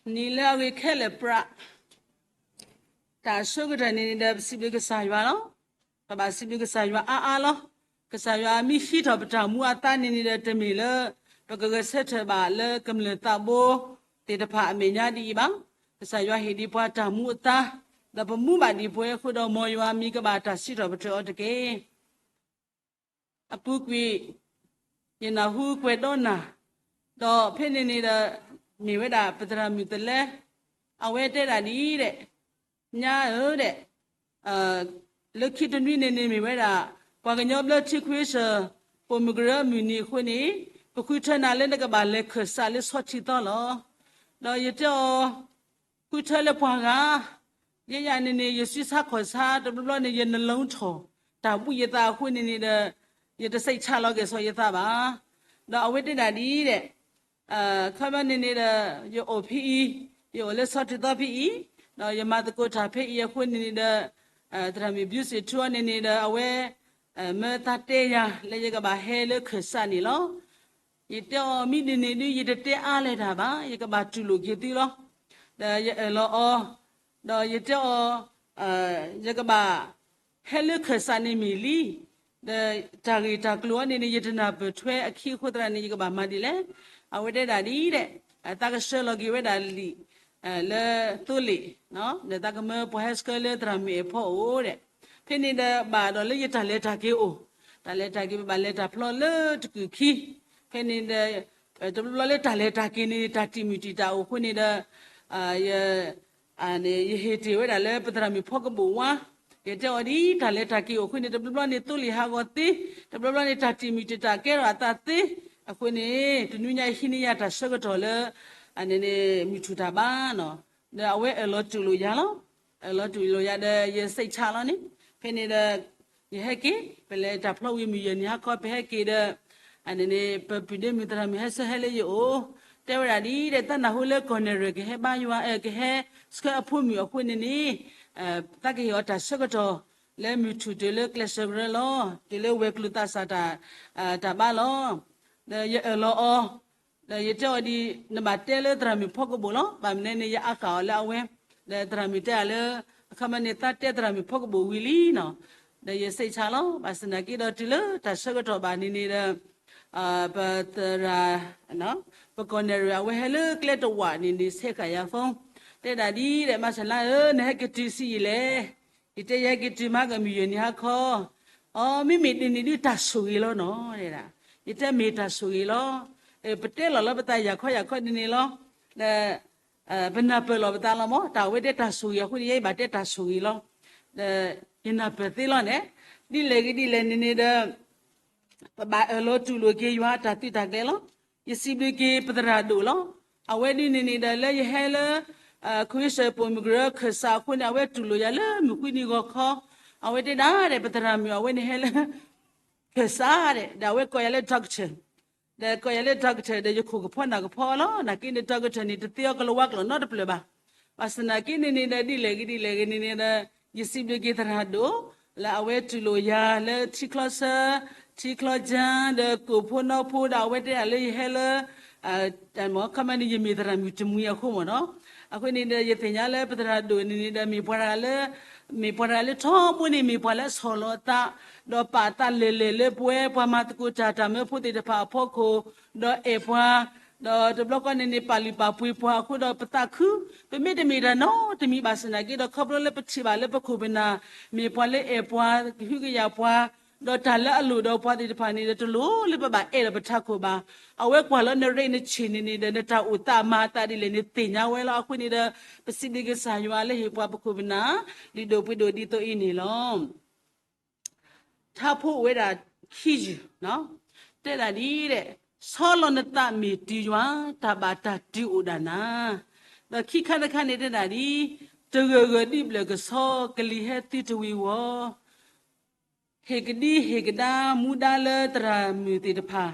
နံၤလၢအဂ့ၤခဲလၢာ်ပြး, တၢ်အဆိကတၢၢ်န့ၣ်ဒီး ပစံးဘျုးကစၢ်ယွၤလီၤ. ပဘၣ်စံးဘျုးကစၢ်ယွၤအါအါလီၤ. ကစၢ်ယွၤမ့ၢ်ဟံးထီၣ်ပတၢ်မူအသါန့ၣ်န့ၣ်ဒီး တမ့ၢ်လၢ ပကဂဲၤဆၢထၢၣ်ဘၣ်လၢကမျၢၢ်သးဘိသ့ၣ်တဖၣ်အမဲာ်ညါဒ်အံၤဘၣ်. ကစၢ်ယွၤဟ့ၣ်ဒံးပှၤတၢ်မူအသါ, ဒီးပမူဘၣ်ဒံးပှဲၤအဃိဒီး မ်ယွၤမံၤကဘၣ်တၢ်စံးထီၣ်ပတြၢၤအီၤတက့ၢ်. အပူၤကွံာ် ယနၢ်ဟူကွဲးဒီးနၤ, ဒီးဖဲန့ၣ်န့ၣ်ဒီး မ့ၢ်ဝဲဒၣ်ပသရၣ်မုၣ်တလဲ, အဝဲတဲဒၣ်ဒ်အံၤဒဲး, ညါဧၢဒဲး, လၢခံတနွံန့ၣ်န့ၣ်မ့ၢ်ဝဲဒၣ် ပှၤကညီဘျၢထံခဝ့ၡၢၣ် ပိာ်မုၣ်ကရၢမုၢ်နံၤအဃိန့ၣ်, ပဃုထၢနၤလၢနကဘၣ်လဲၤခၢၣ်စးလၢဆီထံသီလီၤ. ဒီးယတဲအီၤ ဃုထၢလၢပှၤဂၤ, ယဲယၤန့ၣ်န့ၣ် ယစုဆါခီၣ်ဆါ တဘျီဘျီန့ၣ် ယနလီထီၣ် တၢ်ဘှံးယသးအဃိန့ၣ်န့ၣ်ဒီး ယတစိတ်ချလီၤက့ၤစီၤယသးဘၣ်. ဒီးအဝဲတဲဒၣ်ဒ်အံၤဒဲး, ခီပညီန့ၣ်န့ၣ်ဒီး ယအိၣ်ဖဲအံၤ, ယအိၣ်လၢဆီထံသီဖဲအံၤ, ဒီးယမၤသကိးတၢ်ဖဲအံၤအဃိန့ၣ်န့ၣ်ဒီး သရၣ်မုၣ်ဘျုးစ့ၣ်ထူအီၤန့ၣ်န့ၣ်ဒီး အဝဲ မၢသးတဲယၤလၢယကဘၣ်ဟဲလၢခၢၣ်စးန့ၣ်လီၤ. ယတဲအီၤ မ့ၢ်ဒ်န့ၣ်ဒုး ယတတဲအါလဲၤတၢ်ဘၣ်, ယကဘၣ်တူၢ်လိာ်က့ၤသုလီၤ. ဒီးယအၢၣ်လီၤအီၤ, ဒီးယတဲအီၤ ယကဘၣ်ဟဲလၢခၢၣ်စးန့ၣ်မ့ၢ်လံ, ဒီးတၢ်ဂ့ၢ်တၢ်ကျိၤအီၤန့ၣ်န့ၣ် ယတနၢ်ပၢၢ်ထွဲအခံအဃိသတးန့ၣ် ယကဘၣ်မၤဒ်လဲၣ်. အဝဲတဲဒၣ်ဒ်အံၤဒဲး, သးကဆှၢလီၤက့ၤဝဲဒၣ်လံာ် လၢသိလ့ၣ်, ဒီးသးကမၢပှၤဟဲဆှၢလၢသရၣ်မုၣ်အဲၣ်ဖီအိၣ်ဒဲး, ဖဲန့ၣ်ဒီးဘၣ်ဒီးလၢယတၢ်လဲၤတၢ်က့ၤအိၣ်, တၢ်လဲၤတၢ်က့ၤ ပဘၣ်လဲၤတၢ်ဖျီလၢတကုၢ်ခံ, ဖဲန့ၣ်ဒီး တဘျီဘျီလၢတၢ်လဲၤတၢ်က့ၤန့ၣ် တၢ်တံာ်မုၢ်တံာ်တာ်အိၣ်အဃိန့ၣ်ဒီး ယ ယဟ့ၣ်တ့ၢ်ဝဲဒၣ်လၢပသရၣ်မုၣ်ဖီကဘိၣ်ဝါ, ယတဲအီၤဒ်တၢ်လဲၤတၢ်က့ၤအိၣ်အဃိန့ၣ် တဘျီဘျီန့ၣ်သိလ့ၣ်ဟးဂီၤသ့, တဘျီဘျီန့ၣ် တၢ်တံာ်မုၢ်တံာ်တာ်ကဲထီၣ်အသးသ့, အဃိန့ၣ် တနွံညါအံၤဟံးန့ၢ်ယၤတၢ်ဆၢကတီၢ်လၢ အန့ၣ်န့ၣ် မုၢ်ထူၣ်တၢ်ဘါနီၤ, ဒီးအဝဲအၢၣ်လီၤတူၢ်လိာ်ယၤလီၤ. အၢၣ်လီၤတူၢ်လိာ်ယၤဒီး ယစိတ်ချလီၤန့ၣ်, ဖဲန့ၣ်ဒီး ယဟဲက့ၤ ပလဲၤတၢ်ဖျီဝံၤမုၢ်ယဲၢ်နံၤဟါခီ ပဟဲက့ၤဒီး အန့ၣ်န့ၣ် ပပုၢ်ဒ့မုၣ်သရၣ်မုၣ်ဟဲဆှၢဟဲလၢယအိၣ်, တဲဝဲဒၣ်ဒ်အံၤဒဲး တၢ်နၢ်ဟူလၢကီၢ်နဲၣ်ရွဲၣ်ကဟဲဘါယွၤ ကဟဲဆှၢအဖိမုၣ်အဃိန့ၣ်န့ၣ် သးကဟ့ၣ်အီၤတၢ်ဆၢကတီၢ် လၢမုၢ်ထူၣ်တုၤလၢကျဲးစၢးကရၢလီၤ, တုၤလၢဝဲၤကျိၤသးစၢ်တၢ် တၢ်ဘါလီၤ. ဒီးယအၢၣ်လီၤအီၤ, ဒီးယတဲအီၤဒ် နဘၣ်တဲလၢသရၣ်မုၣ်ဖီကဘိၣ်လီၤ, ဘၣ်မနုၤန့ၣ် ယအါဃာ်အီၤလၢအဝဲ, ဒီးသရၣ်မုၣ်တဲအီၤလၢ အခီပညီန့ၣ် သးတဲသရၣ်မုၣ်ဖီကဘိၣ်ဝံၤလံနီၤ, ဒီးယစိတ်ချလီၤ, ဘၣ်ဆၣ်သနာ်က့ဒီးတုၤလၢတၢ်ဆၢကတီၢ်ဘၣ်န့ၣ်န့ၣ်ဒီး ပသရၣ် ပကီၢ်နဲၣ်ရွဲၣ် အဝဲဟဲလၢကျဲတဝာ်န့ၣ်န့ၣ် ဆဲးဃာ်ယၤ phone, တဲဒၣ်ဒ်အံၤဒဲး မၤစၢ်လါဧၢ နဟဲက့ၤတုၤဆံးယံာ်လဲၣ်, ယတဲယဟဲက့ၤတုၤမၤကမုၢ်ယဲၢ်နံၤဟါခီ, အိ မ့မ့ၢ်ဒ်န့ၣ်ဒုးတၢ်ဆိၣ်ဂ့ၤလီၤနီၤ, ယတဲမ့ၢ်တၢ်ဆိၣ်ဂ့ၤလီၤ, ပတဲလီၤလၢပသးယၤခီယၤခီဒ်န့ၣ်လီၤ, ဒီး ပနၢ်ပၢၢ်လီၤပသးလီၤမး, တၢ်အဝဲတဲတၢ်ဆိၣ်ဂ့ၤအဃိန့ၣ် ယဲယဘၣ်တဲတၢ်ဆိၣ်ဂ့ၤလီၤ, ဒီးယနၢ်ပၢၢ်သ့လီၤန့ၣ်, ဒ်လဲၣ်ဂ့ၤဒ်လဲၣ်န့ၣ်န့ၣ်ဒီး ပဘၣ်အၢၣ်လီၤတူၢ်လိာ်က့ၤယွၤအတၢ်သုးတၢ်ကျဲၤလီၤ. ယစံးဘျုးက့ၤပသရၣ်ဒိၣ်လီၤ. အဝဲဒ်န့ၣ်န့ၣ်ဒီး လၢယဟဲလၢ ခဝ့ၡၢၣ်ပိာ်မုၣ်ကရၢခၢၣ်စးအဃိန့ၣ် အဝဲတူၢ်လိာ်ယၤလၢမုၢ်ဃုနံၤဂီၤခီ, အဝဲတဲဒၣ်ဒီး ပသရၣ်မုၣ်အဝဲန့ၣ်ဟဲလၢ ခၢၣ်စးဒီး ဒီးအဝဲကိးယၤလၢ doctor, ဒီးကိးယၤလၢ doctor ဒီး ယခိၣ်ကဖီနၢ်ကဖီလီၤ. နာ်က့န့ၣ် doctor န့ၣ် တသ့အီၤကလၤဝါကျိာ်နီတဖျၢၣ်ဘၣ်. ဘၣ်ဆၣ်သနာ်က့န့ၣ်န့ၣ်ဒီး ဒ်လဲၣ်ဂ့ၤဒ်လဲၣ်ဂ့ၤန့ၣ်န့ၣ်ဒီး ယစံးဘျုးက့ၤသရၣ်ဒိၣ် လၢအဝဲတူၢ်လိာ်ယၤလၢထံချီဆၢ ထံချီကၠၢ ဒီးကိၣ်ဖိနီဖိဒီး အဝဲတဲဒၣ်လၢယဟဲလၢ ခီမန့ၣ် ယမ့ၢ်သရၣ်မုၣ်တမှံၤအဃိမ့ၢ်နီၤ. အဃိန့ၣ်ဒီး ယသ့ၣ်ညါလၢပသရၣ်ဒိၣ်န့ၣ်န့ၣ်ဒီး မ့ၢ်ပှၤတဂၤလၢ မ့ၢ်ပှၤတဂၤလၢထီဘိန့ၣ် မ့ၢ်ပှၤလၢအဆီၣ်လီၤအသး ဒီးပာ်အသးလဲၤလဲၤလၢပဝဲပှၤမၤသကိးတၢ်တၢ်မၢဖိသ့ၣ်တဖၣ်အဖီခိၣ် ဒီးအဲၣ်ပှၤ ဒီးတဘျီဃီန့ၣ်န့ၣ် ပာ်လုၢ်ပာ်ပှ့ၤပှၤအဃိဒီးပသးခု ပမ့တမ့ၢ်တၢ်နီတမံၤဘၣ်ဆၣ်သနာ်က့ဒီး ခီဖျိလၢပထံၣ်ဘၣ်လၢပခိၣ်ပနၢ် မ့ၢ်ပှၤလၢအဲၣ်ပှၤ ကဟုကယာ်ပှၤ ဒီးတၢ်လၢအလိၣ်ဒီးပှၤသ့ၣ်တဖၣ်န့ၣ်ဒီး တလိၣ်လၢပဘၣ်အဲၣ်ဒီးပထးခိၣ်ဘၣ်. အဝဲကွၢ်လီၤနရ့နဆံးန့ၣ်န့ၣ်ဒီး နတၢ်အိၣ်သးမၤအသးဒ်လဲၣ်န့ၣ် သ့ၣ်ညါဝဲလီၤ. အဃိန့ၣ်ဒီး ပစံးဘျုးကစၢ်ယွၤလၢဟ့ၣ်ပှၤပခိၣ်ပနၢ် လုၢ်ဒိၣ်ပှ့ၤဒိၣ်ဒ်သိးအံၤန့ၣ်လီၤ. ထါဖိအိၣ်ဝဲဒၣ်ခံယုၢ်, တဲဒၣ်ဒ်အံၤဒဲး, ဆီလီၤနသးမ့ၢ်တုၤယွၤ တၢ်ဘၣ်တၢ်တုၤအိၣ်ဒၣ်နၤ, ဒီးခံခါတခါန့ၣ်တဲဒၣ်ဒ်အံၤ, တဂၢၢ်ဂၢၢ်ဒ်ဘျၢၣ်ကဆီ ကလံၤဟဲသုတဝံၤဝီၤ ဟ့ၣ်ကဒံဟ့ၣ်ကဒါမူဒါလၢသရၣ်မုၣ်သ့ၣ်တဖၣ်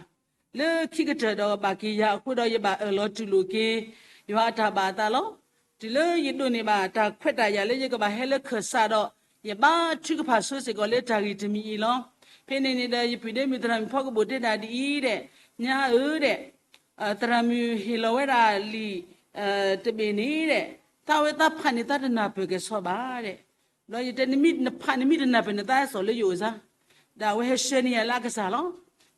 လၢခံကတၢၢ်ဒီးဘၣ်က့ၤယၤအဃိဒီး ယဘၣ်အၢၣ်လီၤတူၢ်လိာ်က့ၤ ယွၤအတၢ်ဘၣ်အသးလီၤ. တုၤလၢယဒိးန့ၢ်ဘၣ်တၢ်ခွဲးတၢ်ယာ်လၢယကဘၣ်ဟဲလၢခၢၣ်စးဒီး ယဘါထုကဖၣ်ဆိစ့ၢ်ကီးလၢတၢ်ဂ့ၢ်တမံၤအံၤလီၤ. ဖဲန့ၣ်န့ၣ်ဒီး ယပုၢ်ဒ့မုၣ်သရၣ်မုၣ်ဖီကဘိၣ်တဲဒၣ်ဒ်အံၤဒဲး, ညါဧၢဒဲး သရၣ်မုၣ်ဟ့ၣ်လီၤဝဲဒၣ်လံာ် တဘ့ၣ်န့ၣ်ဒီး သးဝဲသးဖးန့ၣ် သးတနၢ်ပၢၢ်ကဲၣ်ဆိးဘၣ်ဒီး, ဒီးယတဲနမ့ၢ်နဖးနမ့ၢ်တနၢ်ပၢၢ်န့ၣ် သးဟဲစိာ်လၢယအိၣ်စါ, ဒီးအဝဲဟဲဆှၢန့ၢ်ယၤလၢအကစၢ်လီၤ.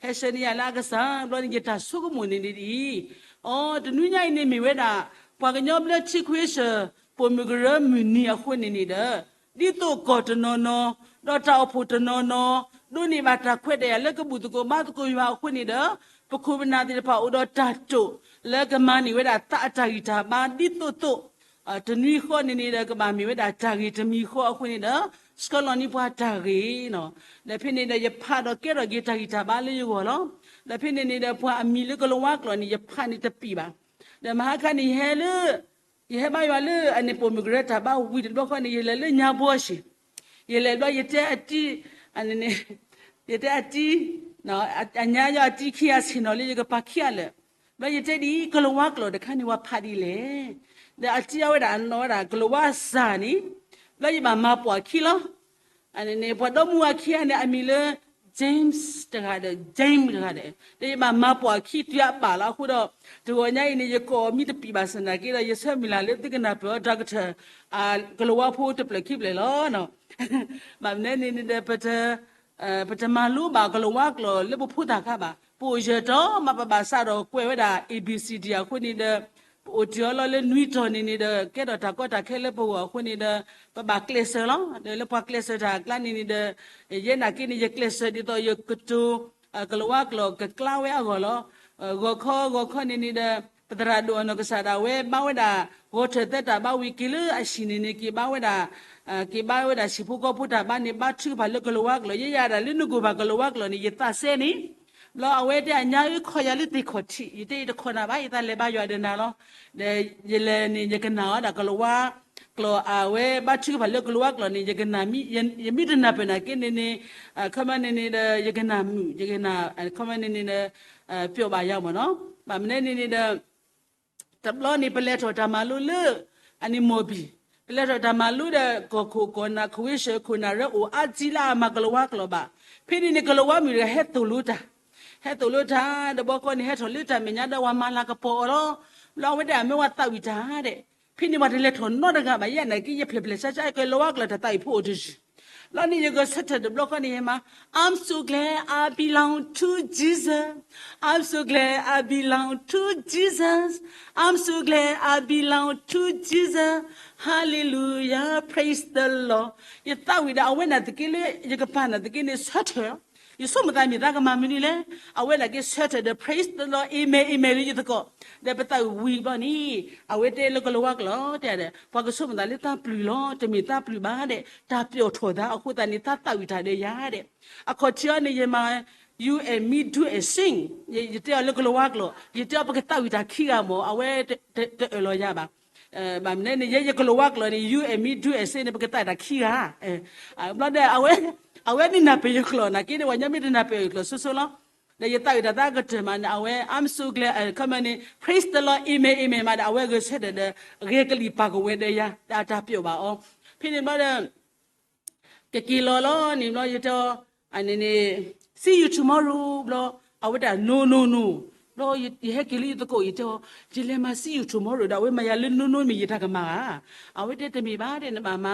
ဟဲဆှၢန့ၢ်ယၤလၢအကစၢ် ဘျီန့ၣ် ယတၢ်ဆိကမိၣ်န့ၣ်န့ၣ်ဒ်အံၤ, အိ တနွံညါအံၤန့ၣ်မ့ၢ်ဝဲဒၣ် ပှၤကညီဘျၢထံခဝ့ၡၢၣ် ပိာ်မုၣ်ကရၢမုၢ်နံၤအဃိန့ၣ်န့ၣ်ဒီး ဒ်သိးကီၢ်တနီၤနီၤ ဒီးတၢ်အိၣ်ဖှိၣ်တနီၤနီၤ ဒိးန့ၢ်ဘၣ်တၢ်ခွဲးတၢ်ယာ်လၢကဘူၣ်သကိးဘါသကိးယွၤအဃိန့ၣ်ဒီး ပခိၣ်ပနၢ်သ့ၣ်တဖၣ်အိၣ်ဒီးတၢ်တိာ် လၢကမၤန့ၢ်ဝဲဒၣ်သးအတၢ်ဂံၢ်တၢ်ဘါဒ်သိးသိး, တနွံဃီန့ၣ်န့ၣ်ဒီး ကဘၣ်မ့ၢ်ဝဲဒၣ်တၢ်ဂ့ၢ်တမံၤဃီအဃိန့ၣ်ဒီး ဆှၢလီၤန့ၢ်ပှၤတၢ်ဂ့ၢ်နီၤ. ဒီးဖဲန့ၣ်ဒီး ယဖးဒီးကဲထီၣ်က့ၤတၢ်ဂံၢ်တၢ်ဘါလၢယဂီၢ်လီၤ. ဒီးဖဲန့ၣ်န့ၣ်ဒီး ပှၤအမံၤလၢကလၤဝါကျိာ်န့ၣ် ယဖးန့ၣ်တပံာ်ဘၣ်. ဒီးမဟါခါန့ၣ် ယဟဲလၢ ယဟဲဘါယွၤလၢအန့ၣ်ပိာ်မုၣ်ကရၢတၢ်ဘါဝံၤတဘျီဃီန့ၣ် ယလဲၤလၢညါဘှီၡ့ၣ်, ယလဲၤဘျီယတဲအတံ ယတဲအတံ အညါယီၤအတံခံဂၤဆ့ၣ်နီၤလၢယကပၤခံဂၤလၢာ်, ဘျီယတဲဒ်အံၤ ကလၤဝါကျိာ်တခါန့ၣ် ပှၤဖးဒ်လဲၣ်, ဒီးအတံအဝဲဒၣ်အနီၢ်ဝဲဒၣ် ကလၤဝါစၢ်န့ၣ်, ဘျီယဘၣ်မၤပိာ်အခံလီၤ. န့ၣ် ပှၤဒီမါဝၤခံဂၤန့ၣ် အမံၤလၢ James တဂၤဒီး James တဂၤဒီး ဒီးယဘၣ်မၤပိာ်အခံတုၤအဘၣ်လီၤ. အဃိဒီး တဂီၤညါအံၤန့ၣ် ယကိးမံတပံာ်ဘၣ်ဆၣ်သနာ်က့ဒီး ယဆၢမုၢ်လၢ်လၢသုကနၢ်ပၢၢ်အီၤ ဒီကထၢၣ် ကလၤဝါဖိတဖျၢၣ်ခံဖျၢၣ်လီၤ. ဘၣ်မနုၤန့ၣ်န့ၣ်ဒီး ပတမၤလိဘၣ်ကလၤဝါကျိာ်လၢပဖိသၣ်ခါဘၣ်. ပအိၣ်ယၢၤတီမး ပဘၣ်စးထီၣ်ကွဲးဝဲဒၣ် A B C D အဃိန့ၣ်ဒီး ပအိၣ်တုၤအီၤလီၤလၢနွံတီၢ်န့ၣ်န့ၣ်ဒီး ကဲထီၣ်တၢ်ကီတၢ်ခဲလၢပဂီၢ်အဃိန့ၣ်ဒီး ပဘၣ်ကျဲးစၢးလီၤ. ဒီးလၢပှၤကျဲးစၢးတၢ်အကျါန့ၣ်န့ၣ်ဒီး ယဲနာ်က့န့ၣ် ယကျဲးစၢးဒ်သိးယကတိၤ ကလၤဝါကျိာ်ကကျါဝဲအဂီၢ်လီၤ. ဂီၤခီဂီၤခီန့ၣ်န့ၣ်ဒီး ပသရၣ်ဒိၣ်အနီၢ်ကစၢ်ဒၣ်ဝဲဘါဝဲဒၣ် ဂီၤထၢၣ်သၢတၢ်ဘါဝံၤက့ၤလၢအဟံၣ်န့ၣ်န့ၣ် က့ၤဘါဝဲဒၣ် က့ၤဘါဝဲဒၣ်ဟံၣ်ဖိဃီဖိတၢ်ဘါန့ၣ် ဘါထုကဖၣ်လၢကလၤဝါကျိာ် ယဲယၤဒၣ်လၢနဂိၢ်ဘၣ်ကလၤဝါကျိာ်န့ၣ် ယသးစဲန့ၣ် ဘျီအဝဲတဲအညါအၢခီယၤလၢသ့ၣ်ခီၣ်ထံး ယတဲယတခီၣ်နၤဘၣ် ယသးလဲၤဘါယွၤဒီးနၤလီၤ. ဒီးယလဲၤန့ၣ် ယကနၣ်ဝဲဒၣ်ကလၤဝါကျိာ် အဝဲဘါထုကဖၣ်လၢကလၤဝါကျိာ်န့ၣ် ယကနၣ်မံ ယမ့ၢ်တနၢ်ပၢၢ်နာ်က့န့ၣ်န့ၣ် ခီမ့ၢ်န့ၣ်န့ၣ်ဒီး ယကနၣ်မုာ် ယကနၣ် ခီမ့ၢ်န့ၣ်န့ၣ်ဒီး ပျိာ်ဘၣ်ယၤမ့ၢ်နီၤ. ဘၣ်မနုၤန့ၣ်န့ၣ်ဒီး တဘျီန့ၣ် ပလဲၤထီၣ်တၢ်မၤလိလၢ အန့ၣ်မီၢ်ဘံၣ်, ပလဲၤထီၣ်တၢ်မၤလိဒီး ကီၢ်ခိၣ်ကီၢ်နၢ် ခဝ့ၡၢၣ်ခိၣ်နၢ်ရၢအိၣ်အါတံၢ်လၢအမၤကလၤဝါကျိာ်ဘၣ်. ဖဲန့ၣ်န့ၣ် ကလၤဝါမုၣ်တဂၤဟဲသိၣ်လိတၢ်, ဟဲသိၣ်လိတၢ် တဘျီဃီန့ၣ် ဟဲထီၣ်လၢတၢ်မဲာ်ညါဒီး ပှၤမၤလၤကပီၤအီၤလီၤ. ဘျီအဝဲဒၣ်မ့ၢ်ဝဲသးဝံၣ်တၢ်ဒီး ဖဲန့ၣ်ပှၤတလဲၤထီၣ်နီတဂၤဘၣ် ယဲနာ်က့ ယဖျဲၣ်ဖျဲၣ်ဆါဆါ ကလၤဝါကျိာ်တၢ်သးဝံၣ်ဖိအိၣ်တယုၢ် ဘျီန့ၣ် ယဂဲၤဆၢထၢၣ်တဘျီဃီန့ၣ် ယမၤ I'm so glad I belong to Jesus. I'm so glad I belong to Jesus. I'm so glad I belong to Jesus. Hallelujah, praise the Lord. ယသးဝံၣ်ဒီးအဝဲနာ်သက့လၢ ယကပၤနာ်သက့န့ၣ် ဆၢထၢၣ် ယဆိကမိၣ်သးမ့ၢ်သးကမၤမနုၤလဲၣ်, အဝဲနာ်က့ဆၢထၢၣ်ဒီး praise the Lord, amen, amen လၢယသကိး, ဒီးပသးဝံၣ်ဘျီန့ၣ် အဝဲတဲလၢကလၤဝါကျိာ်တဲဒီး ပှၤကဆိကမိၣ်သးလၢသးပျုၢ်လီၤ, တမ့ၢ်သးပျုၢ်ဘၣ်ဒီး တၢ်ပျီၣ်ထီၣ်သးအဃိသတးန့ၣ် သးသးဝံၣ်တၢ်ဒီးယၤဒီး အခီၣ်ထံးအီၤန့ၣ် ယမၤ you and me do a sing, ယတဲအီၤလၢကလၤဝါကျိာ်, ယတဲအီၤပကသးဝံၣ်တၢ်ခံဂၤမ့ၢ် အဝဲတအၢၣ်လီၤယၤဘၣ်. ဘၣ်မနုၤန့ၣ် ယဲယကလၤဝါကျိာ်န့ၣ် you and me do a sing န့ၣ် ပကသးဝံၣ်တၢ်ခံဂၤ, ဘျီဒီး အဝဲမ့ၢ်နၢ်ပၢၢ်ယကျိာ်နာ်က့န့ၣ် ပှၤညီမ့ၢ်တနၢ်ပၢၢ်ယကျိာ်ဆိဆိလီၤ. ဒီးယသးဝံၣ်တၢ်သးကတၢၢ်မးန့ၣ် အဝဲ I'm so glad, ခီမ့ၢ်န့ၣ် praise the Lord, amen, amen မးဒီး အဝဲဂဲၤဆၢထၢၣ်ဒီး ဂဲၤကလံၣ်ပာ်ကဝဲၤဒီးယၤ ဒီးအတၢ်ပျီၣ်ဘၣ်အီၤ, ဖဲန့ၣ်ဘျီဒီး ကက့ၤလီၤလီၤန့ၣ်ဘျီ ယတဲအီၤ အန့ၣ်န့ၣ် see you tomorrow ဘျီ အဝဲဒၣ် no no no, ဘျီယဟဲက့ၤလၢယသကိး ယတဲအီၤ ယလဲၤမၤ see you tomorrow ဒီး အဝဲမၤယၤလၢ no no မ့ၢ်ယတၢ်ကမၣ်ဧါ, အဝဲတဲတမ့ၢ်ဘၣ်ဒီး နဘၣ်မၤ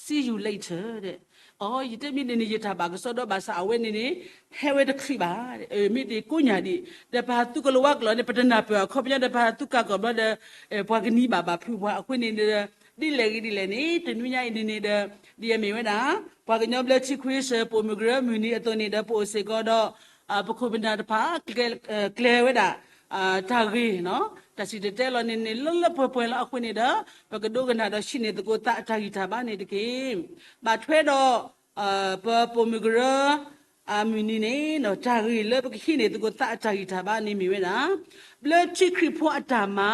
see you later ဒီး အိ ယတဲမ့ၢ်န့ၣ်န့ၣ် ယတၢ်ဘၣ်ကစီဒီဘၣ်ဆၣ် အဝဲန့ၣ်န့ၣ် ဟဲဝဲတချုးဘၣ်, မ့ၢ်ဒ်ကိးညၣ်ဒံး ဒီးပဟးသူကလၤဝါကျိာ်န့ၣ် ပတနၢ်ပၢၢ်အခီပညီဒီး ပဟးသူကးကီၢ်ဘျီဒီး ပှၤကနံၤဘၣ်ဘၣ်ဖုးပှၤအဃိန့ၣ်ဒီး ဒ်လဲၣ်ဂ့ၤဒ်လဲၣ်န့ၣ် တနွံညါအံၤန့ၣ်န့ၣ်ဒီး ဒ်အမ့ၢ်ဝဲဒၣ် ပှၤကညီဘျၢထံခဝ့ၡၢၣ် ပိာ်မုၣ်ကရၢမုၢ်နံၤအသိးန့ၣ်ဒီး ပအိၣ်စ့ၢ်ကီးဒီး ပခိၣ်ပနၢ်တဖၣ် ကျဲၤဝဲဒၣ် တၢ်ဂ့ၢ် တၢ်စံၣ်တဲၤတဲလီၤန့ၣ်န့ၣ် လၢလၢပှဲၤပှဲၤလီၤအဃိန့ၣ်ဒီး ပကဒိကနၣ်ဒီးဆံးန့ၢ်သကိးသးအတၢ်ဂံၢ်တၢ်ဘါန့ၣ်တက့ၢ်. ဘၣ်ထွဲဒီး ပပိာ်မုၣ်ကရၢ အမုၢ်နံၤန့ၣ် တၢ်ဂ့ၢ်လၢပကဟံးန့ၢ်သကိးသးအတၢ်ဂံၢ်တၢ်ဘါန့ၣ်မ့ၢ်ဝဲဒၣ် ဘျၢထံခရံာ်ဖိအတၢ်မၤ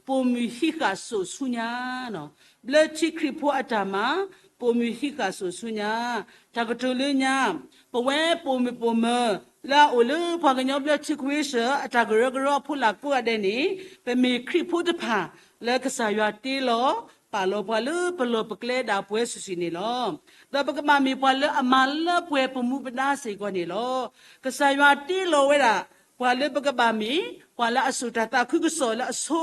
ပိာ်မုၣ်ဟံးဃာ်စိာ်ဆူညါ ဘျၢထံခရံာ်ဖိအတၢ်မၤ ပိာ်မုၣ်ဟံးဃာ်စိာ်ဆူညါ တၢ်ကတိၤလၢညါ ပဝဲပိာ်မုၣ်ပိာ်မၢၤ လၢအအိၣ်လၢပှၤကညီဘျၢထံခဝ့ၡၢၣ် အတၢ်ကရၢကရိအဖီလာ်ကိးဂၤဒဲးန့ၣ် ပမ့ၢ်ခရံာ်ဖိတဖၣ် လၢကစၢ်ယွၤတ့လီၤ ပာ်လီၤပှၤလၢပလီၢ်ပကျဲဒၣ်ပှဲၤစုာ်စုာ်န့ၣ်လီၤ. ဒီးပကဘၣ်မ့ၢ်ပှၤလၢအမၤလၢပှဲၤပမူပဒါစ့ၢ်ကီးန့ၣ်လီၤ. ကစၢ်ယွၤတ့လီၤဝဲဒၣ် ပှၤလၢပကဘၣ်မ့ၢ် ပှၤလၢအစိာ်တၢ်သးခုကစီၣ်လၢအဆိ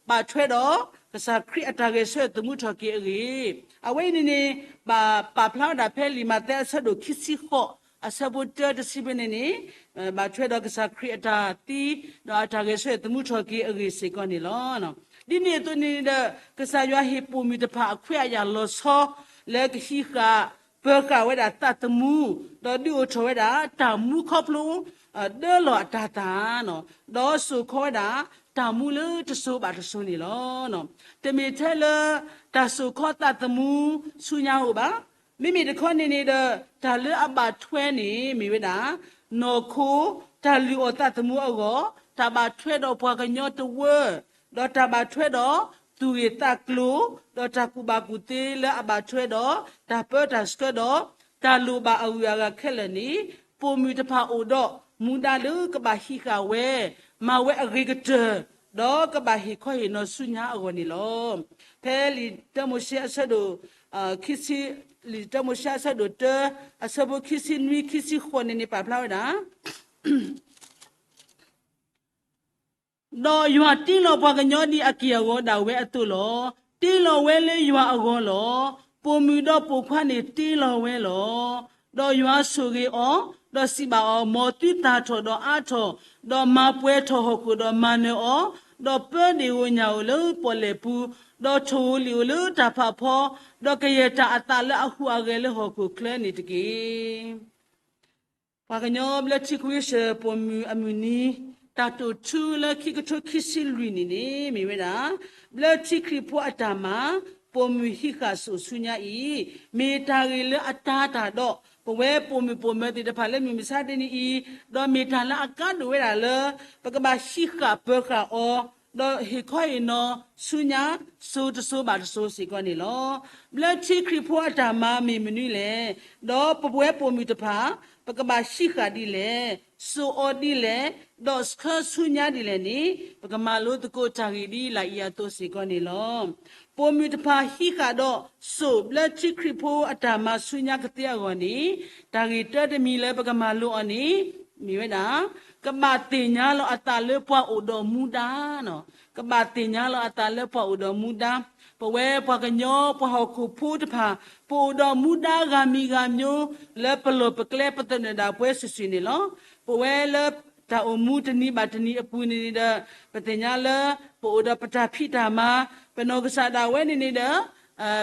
ဘၣ်ထွဲဒီးကစၢ်ခရံာ်အတၢ်ဂဲၤဆၢထၢၣ်သမူထီၣ်က့ၤအဂ့ၢ်, အဝဲအံၤန့ၣ်န့ၣ် ဘၣ်ပာ်ဖျါဝဲဒၣ်ဖဲလံာ်မးသဲအဆၢဒိၣ်ခံဆံဃိး အဆၢဖိတၢတဆံဖဲန့ၣ်န့ၣ် ဘၣ်ထွဲဒီးကစၢ်ခရံာ်အတၢ်သံ ဒီးအတၢ်ဂဲၤဆၢထၢၣ်သမူထီၣ်က့ၤအဂ့ၢ်စ့ၢ်ကီးန့ၣ်လီၤ. ဒ်န့ၣ်အသိးန့ၣ်ဒီး ကစၢ်ယွၤဟ့ၣ်ပိာ်မုၣ်တဖၣ်အခွဲးအယာ်လီၤဆီ လၢကဟံးဃာ်ပၢၤဃာ်ဝဲဒၣ်သးသမူ, ဒီးဒုးအိၣ်ထီၣ်ဝဲဒၣ်တၢ်မူခီဖျိ ဒၢလီၢ်အတၤသၣ်, ဒီးစိာ်ခီဝဲဒၣ်တၢ်မူလၢတစိၤဘၣ်တစိၤန့ၣ်လီၤ. တမ့ၢ်ထဲလၢ တၢ်စိာ်ခီသးသမူဆူညါဧိၤဘၣ်. မ့မ့ၢ်တခီန့ၣ်န့ၣ်ဒီး တၢ်လၢအဘၣ်ထွဲန့ၣ်မ့ၢ်ဝဲဒၣ် နီၢ်ခိ တၢ်လုၢ်အီၣ်သးသမူအဂီၢ်, တၢ်ဘၣ်ထွဲဒီးပှၤကညီတဝၢ ဒီးတၢ်ဘၣ်ထွဲဒီးသူၣ်ဂ့ၢ်သးကျိၤ, ဒီးတၢ်ကူၣ်ဘၣ်ကူၣ်သ့လၢအဘၣ်ထွဲဒီး တၢ်ပၢတၢ်ဆှၢဒီး တၢ်လိၣ်ဘၣ်အဂုၤအဂၤခဲလၢာ်န့ၣ် ပိာ်မုၣ်တဖၣ်အိၣ်ဒီးမူဒါလၢကဘၣ်ဟံးဃာ်ဝဲ, မၤဝဲအဂ့ၤကတၢၢ်, ဒီးကဘၣ်ဟ့ၣ်ခီဟ့ၣ်နီၤဆူညါအဂီၢ်န့ၣ်လီၤ. ဖဲလံာ်တၢမိၤၡ့အဆၢဒိၣ် ခံဆံ, လံာ်တၢမိၤၡ့အဆၢဒိၣ်တၢ အဆၢဖိခံဆံနွံ ခံဆံဃိးန့ၣ်န့ၣ် ပာ်ဖျါဝဲဒၣ် ဒီးယွၤတ့လီၤပှၤကညီဒ်အက့ၢ်အဂီၤဒၣ်ဝဲအသိးလီၤ. တ့လီၤဝဲလၢယွၤအဂီၢ်လီၤ. ပိာ်မုၣ်ဒီးပိာ်ခွါန့ၣ်တ့လီၤဝဲလီၤ. ဒီးယွၤဆိၣ်ဂ့ၤအီၤ, ဒီးစံးဘၣ်အီၤ, မ်သုသၣ်ထီၣ်ဒီးအါထီၣ်, ဒီးမၤပှဲၤထီၣ်ဟီၣ်ခိၣ်ဒီးမၤနၢၤအီၤ, ဒီးပၢဒ့ၣ်ဧိၤညၣ်ဧိၤလၢပီၣ်လဲၣ်ပူၤ, ဒီးထိၣ်ဧိၤလံၣ်ဧိၤလၢတၢ်ဖးဖီ, ဒီးကယဲၢ်တၢ်အသးလၢအဟူးအဂဲၤလၢဟီၣ်ခိၣ်ချၢန့ၣ်တက့ၢ်. ပှၤကညီဘျၢထံခဝ့ၡၢၣ်ပိာ်မုၣ်အမုၢ်နံၤ တၢ်တိာ်ထူလၢခံကထိခံဆံလွံၢ်နံၣ်န့ၣ် မ့ၢ်ဝဲဒၣ် ဘျၢထံခရံာ်ဖိအတၢ်မၤ ပိာ်မုၣ်ဟံးဃာ်စိာ်ဆူညါအံၤ မ့ၢ်တၢ်ဂ့ၢ်လၢအတၤတၢ်ဒီး ပဝဲပိာ်မုၣ်ပိာ်မၢၤသ့ၣ်တဖၣ်လၢမုၢ်မဆါတနံၤအံၤ, ဒီးမ့ၢ်တၢ်လၢအကါဒိၣ်ဝဲဒၣ်လၢ ပကဘၣ်ဟံးဃာ်ပၢၤဃာ်အီၤ, ဒီးဟ့ၣ်ခီဟ့ၣ်နီၤဆူညါ စိၤတစိၤဘၣ်တစိၤစ့ၢ်ကီးန့ၣ်လီၤ. ဘျၢထံခရံာ်ဖိအတၢ်မၤမ့ၢ်မနုၤလဲၣ်, ဒီးပဝဲပိာ်မုၣ်တဖၣ် ပကဘၣ်ဟံးဃာ်ဒ်လဲၣ်, စိာ်အီၤဒ်လဲၣ်, ဒီးဆှၢဆူညါဒ်လဲၣ်န့ၣ် ပကမၤလိသကိးတၢ်ဂ့ၢ်ဒ်လာ်အံၤအသိးစ့ၢ်ကီးန့ၣ်လီၤ. ပိာ်မုၣ်တဖၣ်ဟံးဃာ်ဒီးစိာ်ဘျၢထံခရံာ်ဖိအတၢ်မၤဆူညါကသ့အဂီၢ်န့ၣ် တၢ်ဂ့ၢ်တၢတမံၤလၢပကမၤလိအီၤန့ၣ် မ့ၢ်ဝဲဒၣ် ကဘၣ်သ့ၣ်ညါလီၤအသးလၢပှၤအိၣ်ဒီးမူဒါ, ကဘၣ်သ့ၣ်ညါလီၤအသးလၢပှၤအိၣ်ဒီးမူဒါ, ပဝဲပှၤကညီပှၤဟီၣ်ခိၣ်ဖိတဖၣ် ပအိၣ်ဒီးမူဒါဂၤမံၤဂၤမျိုး လၢပလီၢ်ပကျဲပသနၢၣ်ဒၣ်ပှဲၤစုာ်စုာ်န့ၣ်လီၤ. ပဝဲလၢတၢ်အိၣ်မူတနံၤဘၣ်တနံၤအပူၤန့ၣ်န့ၣ်ဒီး ပသ့ၣ်ညါလၢ ပအိၣ်ဒီးပတၢ်ဖံးတၢ်မၤ, ပနီၢ်ကစၢ်ဒၣ်ဝဲန့ၣ်န့ၣ်ဒီး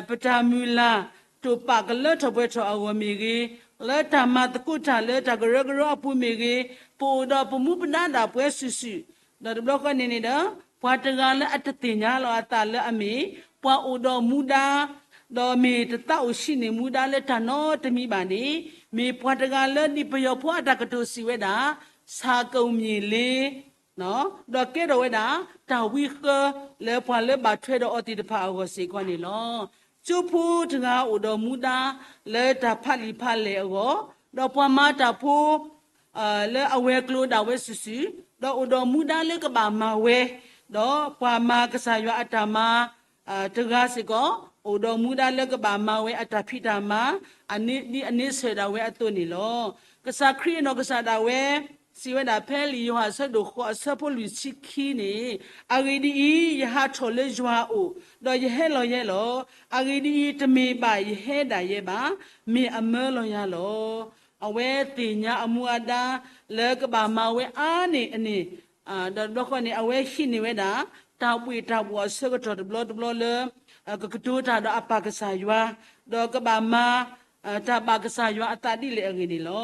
ပတၢ်မုၢ်လၢ်တိာ်ပာ်ကလၢထီၣ်ပှဲၤထီၣ်အဂီၢ်မ့ၢ်ဂ့ၤ, လၢတၢ်မၤသကိးတၢ်လၢတၢ်ကရၢကရိအပူၤမ့ၢ်ဂ့ၤ, ပအိၣ်ဒီးပမူပဒါဒၣ်ပှဲၤစုာ်စုာ်, ဒီးတဘျီဃီန့ၣ်န့ၣ်ဒီး ပှၤတဂၤလၢအတသ့ၣ်ညါလီၤအသးလၢအမ့ၢ် ပှၤအိၣ်ဒီးမူဒါ, ဒီးမ့ၢ်တသးအိၣ်ဆံးန့ၢ်မူဒါလၢတၢ်နီတမံၤဘၣ်န့ၣ်, မ့ၢ်ပှၤတဂၤလၢဒ်ပယီၤဖိအတၢ်ကတိၤစံးဝဲဒၣ် ဆၣ်ကိၣ်မ့ၢ်လ့ ဒီးကဲထီၣ်ဝဲဒၣ် တၢ်ဝံဃၢ လၢပှၤလၢဘၣ်ထွဲဒီးအီၤသ့ၣ်တဖၣ်အဂီၢ်စ့ၢ်ကီးန့ၣ်လီၤ. ကၠိဖိတဂၤအိၣ်ဒီးမူဒါ လၢတၢ်ဖးလံာ်ဖးလဲၢ်အဂီၢ်, ဒီးပှၤမၤတၢ်ဖိ လၢအဝဲၤကျိၤဒၣ်ဝဲစုာ်စုာ်, ဒီးအိၣ်ဒီးမူဒါလၢကဘၣ်မၤဝဲ, ဒီးပှၤမၤကစၢ်ယွၤအတၢ်မၤ တဂၤစ့ၢ်ကီး အိၣ်ဒီးမူဒါလၢကဘၣ်မၤဝဲအတၢ်ဖံးတၢ်မၤ ဒ်အန့ဆၢၣ်ဒၣ်ဝဲအသိးန့ၣ်လီၤ. ကစၢ်ခရံာ်အနီၢ်ကစၢ်ဒၣ်ဝဲ စံးဝဲဒၣ်ဖဲလံာ်ယိၤဟၣ်အဆၢဒိၣ်ဃိးအဆၢဖိလွံၢ်ဆံခံန့ၣ်, အဂ့ၢ်ဒ်အံၤ, ယဟးထီၣ်လၢယွၤအအိၣ်, ဒီးယဟဲလီၤယဲလီၤ. အဂ့ၢ်ဒ်အံၤ, တမ့ၢ်ဘၣ်ယဟဲဒၣ်ယဲဘၣ်, မ့ၢ်အမၢလီၤယၤလီၤ. အဝဲသ့ၣ်ညါအမူအဒါ လၢကဘၣ်မၤဝဲအါန့ၢ်အန့ၣ်, ဒီးတဘျီဃီန့ၣ် အဝဲဟံးန့ၢ်ဝဲဒၣ် တၢ်ဘှ့ၣ်တၢ်ဘှီၣ်အဆၢကတီၢ်တဘျီတဘျီလၢ ကကတိၤတၢ်ဒီးအပၢ်ကစၢ်ယွၤ, ဒီးကဘၣ်မၤ တၢ်ဘၣ်ကစၢ်ယွၤအသးဒ်လဲၣ်အဂ့ၢ်န့ၣ်လီၤ.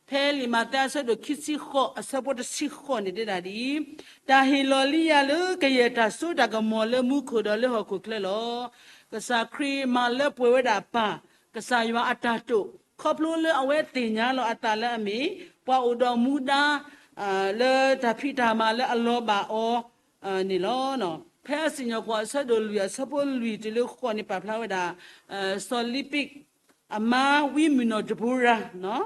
ဖဲလံာ်မးသဲအဆၢဒိၣ်ခံဆံဃိး အဆၢဖိတဆံဃိးန့ၣ်တဲဒၣ်ဒ်အံၤ, တၢ်ဟ့ၣ်လီၤလံယၤလၢကယဲၢ်တၢ်စိတၢ်ကမီၤလၢမူခိၣ်ဒီးလၢဟီၣ်ခိၣ်ချၢလီၤ. ကစၢ်ခရံာ်မၤလၢပှဲၤဝဲဒၣ်ပၢ် ကစၢ်ယွၤအတၢ်တိာ် ခီဖျိလၢအဝဲသ့ၣ်ညါလီၤအသးလၢအမ့ၢ် ပှၤအိၣ်ဒီးမူဒါ လၢတၢ်ဖံးတၢ်မၤလၢအလီၤဘၣ်အီၤန့ၣ်လီၤ. ဖဲအစံၣ်ညီၣ်ကွီၢ်အဆၢဒိၣ်လွံၢ်အဆၢဖိလွံၢ်တုၤလၢဃိးန့ၣ် ပာ်ဖျါဝဲဒၣ် စီၤလံးပံး အမါဝံမုၢ်နီၢ်ဒဘိရၤ,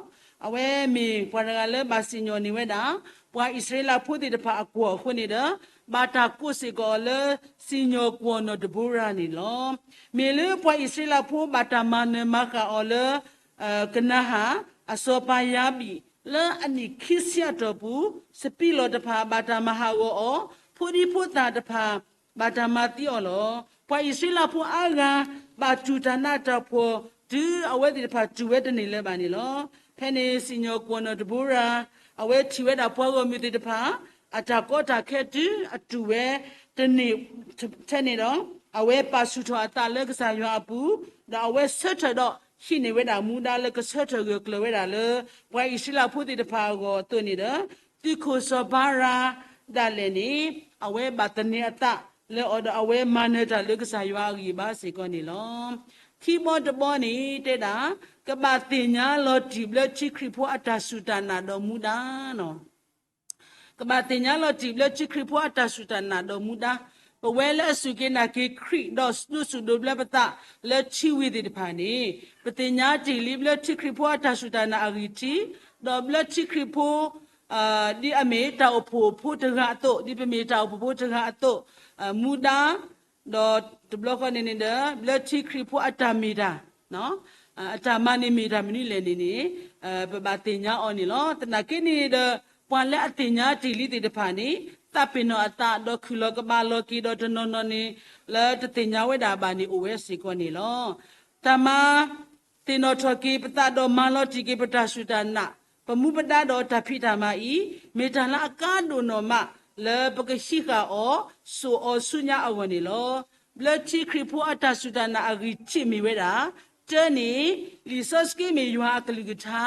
အဝဲမ့ၢ်ပှၤတဂၤလၢဘၣ်စံၣ်ညီၣ်န့ၢ်ဝဲဒၣ် ပှၤအံၣ်စရ့လးဖိသ့ၣ်တဖၣ်အကွီၢ်အဃိန့ၣ်ဒီး ဘၣ်တၢ်ကိးစ့ၢ်ကီးအီၤလၢ စံၣ်ညီၣ်ကွီၢ်နီၢ်ဒဘိရၤန့ၣ်လီၤ. မ့ၢ်လၢပှၤအံၣ်စရ့လးဖိဘၣ်တၢ်မၤနၢၤမၤဃၣ်အီၤလၢ ကနၤဧၣ်အစီၤပၤယၤဘံၣ် လၢအနံၣ်ခံဆံအတီၢ်ပူၤ, စပံးလီၢ်တဖၣ်ဘၣ်တၢ်မၤဟးဂီၤအီၤ, ဖိဒံဖိသၣ်တဖၣ် ဘၣ်တၢ်မၤသံအီၤလီၤ. ပှၤအံၣ်စရ့လးဖိအါဂၤ ဘၣ်တူၢ်တၢ်နးတၢ်ဖှီၣ် တုၤအဝဲသ့ၣ်တဖၣ်တူၢ်ဝဲတန့ၢ်လၢၤဘၣ်န့ၣ်လီၤ. ဖဲန့ၣ်စံၣ်ညီၣ်ကွီၢ်နီၣ်တဘိရၤ အဝဲထံၣ်ဝဲဒၣ်ပှၤဂီၢ်မုၢ်သ့ၣ်တဖၣ် အတၢ်ကီတၢ်ခဲတုၤအတူၢ်ဝဲတန့ၢ်ထဲန့ၣ်ဒီး အဝဲပာ်ဆူၣ်ထီၣ်အသးလၢကစၢ်ယွၤအပူၤ, ဒီးအဝဲဆၢထၢၣ်ဒီးဟံးန့ၢ်ဝဲဒၣ်မူဒါလၢကဆၢထၢၣ်ဂၢၢ်ကျၢၤဝဲဒၣ်လၢ ပှၤအံၣ်စရ့လးဖိသ့ၣ်တဖၣ်အဂီၢ်အသိးန့ၣ်ဒီး သုးခိၣ်စီၤဘၤရၤဒၣ်လဲာ်န့ၣ် အဝဲဘၣ်သန့ၤအသးလၢအီၤဒီး အဝဲမၤနၢၤတၢ်လၢကစၢ်ယွၤအဂံၢ်အဘါစ့ၢ်ကီးန့ၣ်လီၤ. ခံဘီတဘီန့ၣ်တဲဒၣ် ကဘၣ်သ့ၣ်ညါလီၤတံၢ်ဘျၢထံခရံာ်ဖိအတၢ်စူၢ်တၢ်နာ်ဒီးမူဒါ ကဘၣ်သ့ၣ်ညါလီၤတံၢ်ဘျၢထံခရံာ်ဖိအတၢ်စူၢ်တၢ်နာ်ဒီးမူဒါ, ပဝဲလၢအစူၢ်က့ၤနာ်က့ၤခရံာ်ဒီးဒိးဆူၣ်ဒိးဘျၢပသးလၢထံဝံၤသ့ၣ်တဖၣ်န့ၣ် ပသ့ၣ်ညါတ့ၢ်လံဘျၢထံခရံာ်ဖိအတၢ်စူၢ်တၢ်နာ်အဂံၢ်ထံး, ဒီးဘျၢထံခရံာ်ဖိ ဒ်အမ့ၢ်တၢ်အိၣ်ဖှိၣ်ဖိတဂၤအသိး, ဒ်ပမ့ၢ်တၢ်အိၣ်ဖှိၣ်ဖိတဂၤအသိး, မူဒါ ဒီးတဘျီဃီန့ၣ်န့ၣ်ဒီး ဘျၢထံခရံာ်ဖိအတၢ်မ့ၢ်တၢ် အတၢ်မၤန့ၣ်မ့ၢ်တၢ်မနုၤလဲၣ်န့ၣ်န့ၣ် ပဘၣ်သ့ၣ်ညါအီၤန့ၣ်လီၤ. သနာ်က့န့ၣ်ဒီး ပှၤလၢအသ့ၣ်ညါတ့ၢ်လံသ့ၣ်တဖၣ်န့ၣ် သးပ့ၤနီၣ်အသးဒီးခုၣ်လီၤကဘၣ်လီၤက့ၤဒီးတနီၤနီၤန့ၣ် လၢတသ့ၣ်ညါဝဲဒၣ်ဘၣ်န့ၣ်အိၣ်ဝဲစ့ၢ်ကီးန့ၣ်လီၤ. တၢ်မၤ သ့ၣ်နီၣ်ထီၣ်က့ၤပသးဒီးမၤလီၤတံၢ်က့ၤပတၢ်စူၢ်တၢ်နာ်, ပမူပဒါဒီးတၢ်ဖံးတၢ်မၤအံၤ မ့ၢ်တၢ်လၢအကါဒိၣ်နီၢ်မး လၢပကဟံးဃာ်အီၤ စိာ်အီၤဆူညါအဂီၢ်န့ၣ်လီၤ. ဘျၢထံခရံာ်ဖိအတၢ်စူၢ်တၢ်နာ်အဂံၢ်ထံးမ့ၢ်ဝဲဒၣ်, တၢန့ၣ် လံာ်စီဆှံမ့ၢ်ယွၤအကလုၢ်ကထါ,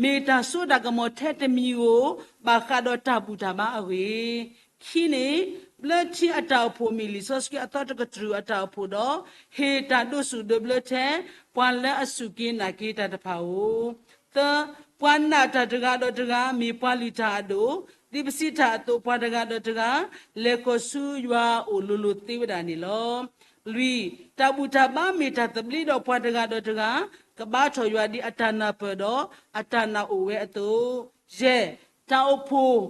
မ့ၢ်တၢ်စိတၢ်ကမီၤထဲတမံၤဧိၤ ဘၣ်ဃးဒီးတၢ်ဘူၣ်တၢ်ဘါအဂ့ၢ် ခံန့ၣ် ဘျၢထံအတၢ်အိၣ်ဖှိၣ်မ့ၢ်လံာ်စီဆှံအသီတကတြူၢ်အတၢ်အိၣ်ဖှိၣ်ဒီး ဟ့ၣ်တၢ်ဒိးဆူၣ်ဒိးဘျၢထဲ ပှၤလၢအစူၢ်က့ၤနာ်က့ၤတၢ်တဖၣ်ဧိၤ. သၢ, ပှၤနာ်တၢ်တဂၤဒီးတဂၤ မ့ၢ်ပှၤလုၢ်တၢ်အဒိၣ်, ဒ်ပစံးတၢ်အသိး ပှၤတဂၤဒီးတဂၤ လဲၤဃီၤဆူယွၤအအိၣ်လိၤလိၤသ့ဝဲဒၣ်န့ၣ်လီၤ. လွံၢ်, တၢ်ဘူၣ်တၢ်ဘါမ့ၢ်တၢ်သဘျ့ဒီးပှၤတဂၤဒီးတဂၤ ကဘါထီၣ်ယွၤဒ်အတၢ်နၢ်ပၢၢ်ဒီးအတၢ်နာ်အိၣ်ဝဲအသိး, ယဲၢ်, တၢ်အိၣ်ဖှိၣ်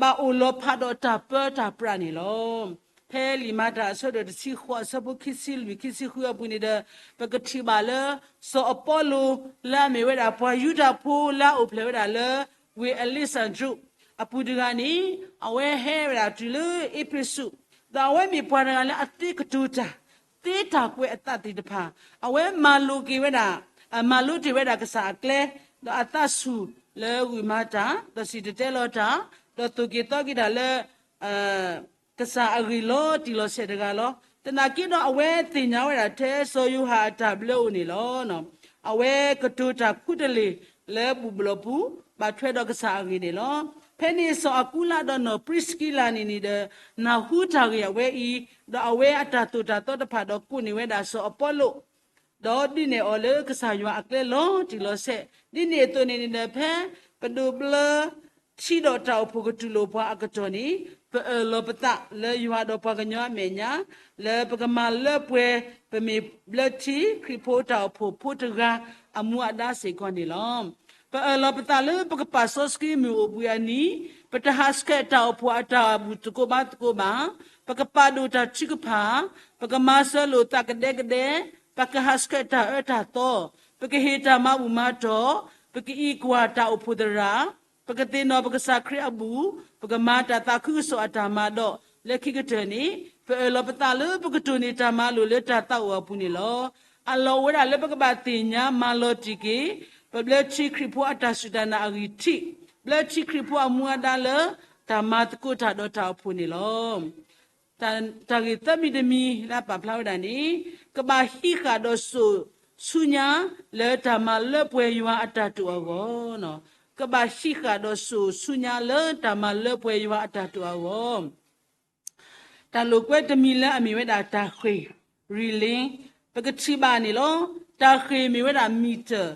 ဘၣ်အိၣ်လီၤဖးဒီးတၢ်ပၢတၢ်ပြးန့ၣ်လီၤ. ဖဲလံာ်မၤတၢ်အဆၢဒိၣ်တဆံဃိးအဆၢဖိခံဆံလွံၢ်ခံဆံဃုအပူၤန့ၣ်ဒီး ပကထံၣ်ဘၣ်လၢ စီၤအပီလိၣ်လၢအမ့ၢ်ဝဲဒၣ်ပှၤယူဒၤဖိလၢအအိၣ်ဖျဲၣ်ဝဲဒၣ်လၢ ဝ့ၢ်အ့လ့စၣ်ဒြူးအပူၤတဂၤန့ၣ် အဝဲဟဲဝဲဒၣ်တုၤလၢအ့းဖ့းစူး, ဒီးအဝဲမ့ၢ်ပှၤတဂၤလၢအသ့ကတိၤတၢ် သ့တၢ်ကွဲးအသးသ့ၣ်တဖၣ်, အဝဲမၤလိက့ၤဝဲဒၣ်, မၤလိတ့ၢ်ဝဲဒၣ်ကစၢ်အကျဲ, ဒီးအသးဆူၣ်လၢဂုာ်မၤတၢ်, ဒီးစံၣ်တဲၤတဲလီၤတၢ်, ဒီးသိၣ်က့ၤသီက့ၤတၢ်လၢ ကစၢ်အဂ့ၢ်လီၤတံၢ်လီၤဆဲးတဂၤလီၤ. သနာ်က့ဒီးအဝဲသ့ၣ်ညါဝဲဒၣ်ထဲ စီၤယိၤဟၣ်အတၢ်ဘျၢအိၣ်န့ၣ်လီၤ. အဝဲကတိၤတၢ်ခူတလ့ၢ်လၢဘူၣ်ဘျီၣ်ပူၤ ဘၣ်ထွဲဒီးကစၢ်အဂ့ၢ်န့ၣ်လီၤ. ဖဲန့ၣ်စီၤအကူလးဒီးနီၢ်ပြံးစကံလးန့ၣ်န့ၣ်ဒီး နၢ်ဟူတၢ်ဂ့ၢ်အဝဲအံၤ, ဒီးအဝဲအတၢ်သိၣ်တၢ်သီတဖၣ်ဒီးကိးန့ၢ်ဝဲဒၣ်စီၤအပီလိၣ် ဒီးဒုးနဲၣ်အီၤလၢကစၢ်ယွၤအကျဲလီၤတံၢ်လီၤဆဲး, ဒ်န့ၣ်အသိးန့ၣ်န့ၣ်ဒီး ဖဲပဒိးဘျၢထံဒီးတၢ်အိၣ်ဖှိၣ်ကတူၢ်လိာ်ပှၤအကတီၢ်န့ၣ် ပအၢၣ်လီၤပသးလၢယွၤဒီးပှၤကညီအမဲာ်ညါ လၢပကမၤလၢပှဲၤ ပမ့ၢ်ဘျၢထံခရံာ်ဖိတၢ်အိၣ်ဖှိၣ်ဖိတဂၤအမူအဒါစ့ၢ်ကီးန့ၣ်လီၤ. ပအၢၣ်လီၤပသးလၢပကပာ်စီဆှံမုၢ်အိၣ်ဘှံးအနံၤ, ပတဟးဆှဲးတၢ်အိၣ်ဖှိၣ်အတၢ်အိၣ်ဘူၣ်သကိးဘါသကိးဘၣ်, ပကပာ်ဒိၣ်တၢ်ထုကဖၣ်, ပကမၤစၢၤလိာ်သးကဒဲကဒဲ, ပကဟးဆှဲးတၢ်အၢတၢ်သီ, ပကဟ့ၣ်တၢ်မၤဘူၣ်မၤတီၢ်, ပကအံးကွၢ်တၢ်အိၣ်ဖှိၣ်သရၣ်, ပကသ့ၣ်နီၣ်ပကစၢ်ခရံာ်အဘူၣ်, ပကမၤတၢ်သးခုကစီၣ်အတၢ်မၤဒီး လၢခံကတၢၢ်န့ၣ် ပအၢၣ်လီၤပသးလၢပကတိၢ်န့ၢ်တၢ်မၤလိာ်လၢတၢ်သးအိၣ်အပူၤန့ၣ်လီၤ. အလီၢ်အိၣ်ဝဲဒၣ်လၢပကဘၣ်သ့ၣ်ညါမၤလီၤတံၢ်က့ၤ ပဘျၢထံခရံာ်ဖိအတၢ်စူၢ်တၢ်နာ်အဂံၢ်ထံး, ဘျၢထံခရံာ်ဖိအမူအဒါလၢ တၢ်မၤသကိးတၢ်ဒီးတၢ်အိၣ်ဖှိၣ်န့ၣ်လီၤ. တၢ်ဂ့ၢ်သၢမံၤတမံၤလၢအပာ်ဖျါဝဲဒၣ်န့ၣ် ကဘၣ်ဟံးဃာ်ဒီးစိာ်ဆူညါလၢတၢ်မၤလၢပှဲၤယွၤအတၢ်တိာ်အဂီၢ်, ကဘၣ်ဟံးဃာ်ဒီးစိာ်ဆူညါလၢတၢ်မၤလၢပှဲၤယွၤအတၢ်တိာ်အဂီၢ် တၢ်လိာ်ကွဲတမံၤလၢအမ့ၢ်ဝဲဒၣ်တၢ်ဃ့ၢ် railing ပကထံၣ်ဘၣ်န့ၣ်လီၤ. တၢ်ဃ့ၢ်မ့ၢ်ဝဲဒၣ်မံၤတၢၢ်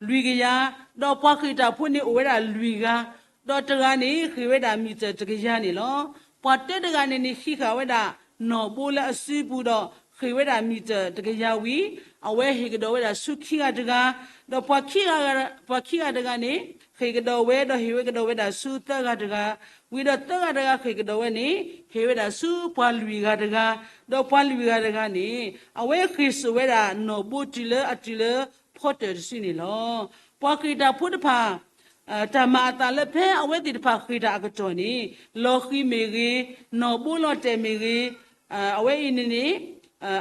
လွံၢ်ကယၤ, ဒီးပှၤဃ့ၢ်တၢ်ဖိန့ၣ်အိၣ်ဝဲဒၣ်လွံၢ်ဂၤ, ဒီးတဂၤန့ၣ်ဃ့ၢ်ဝဲဒၣ်မံၤတၢၢ်တကယၤန့ၣ်လီၤ. ပှၤတၢတဂၤန့ၣ်န့ၣ် ဟံးဃာ်ဝဲဒၣ်နီၣ်ဘိလၢအစုပူၤဒီး ဃ့ၢ်ဝဲဒၣ်မံၤတၢၢ်တကယၤဝံၤ အဝဲဟ့ၣ်ကဒီးဝဲဒၣ်ဆူခံဂၤတဂၤ, ဒီးပှၤခံဂၤတဂၤန့ၣ် ဃ့ၢ်ကဒီးဝဲဒီးဟ့ၣ်ဝဲကဒီးဝဲဒၣ်ဆူသၢဂၤတဂၤ, ဝံၤဒီးသၢဂၤတဂၤဃ့ၢ်ကဒီးဝဲန့ၣ် ဟ့ၣ်ဝဲဒၣ်ဆူပှၤလွံၢ်ဂၤတဂၤ, ဒီးပှၤလွံၢ်ဂၤတဂၤန့ၣ် အဝဲဃ့ၢ်စိာ်ဝဲဒၣ်နီၣ်ဘိတုၤလၢအတုၤလၢဖီတၢၢ်တစုန့ၣ်လီၤ. ပှၤဃ့ၢ်တၢ်ဖိတဖၣ် တၢ်မၤအသးလၢဖဲအဝဲသ့ၣ်တဖၣ်ဃ့ၢ်တၢ်အကတီၢ်န့ၣ် လီၤဃံၤမ့ၢ်ဂ့ၤ, နီၣ်ဘိလီၤတဲာ်မ့ၢ်ဂ့ၤ, အဝဲအံၤန့ၣ်န့ၣ်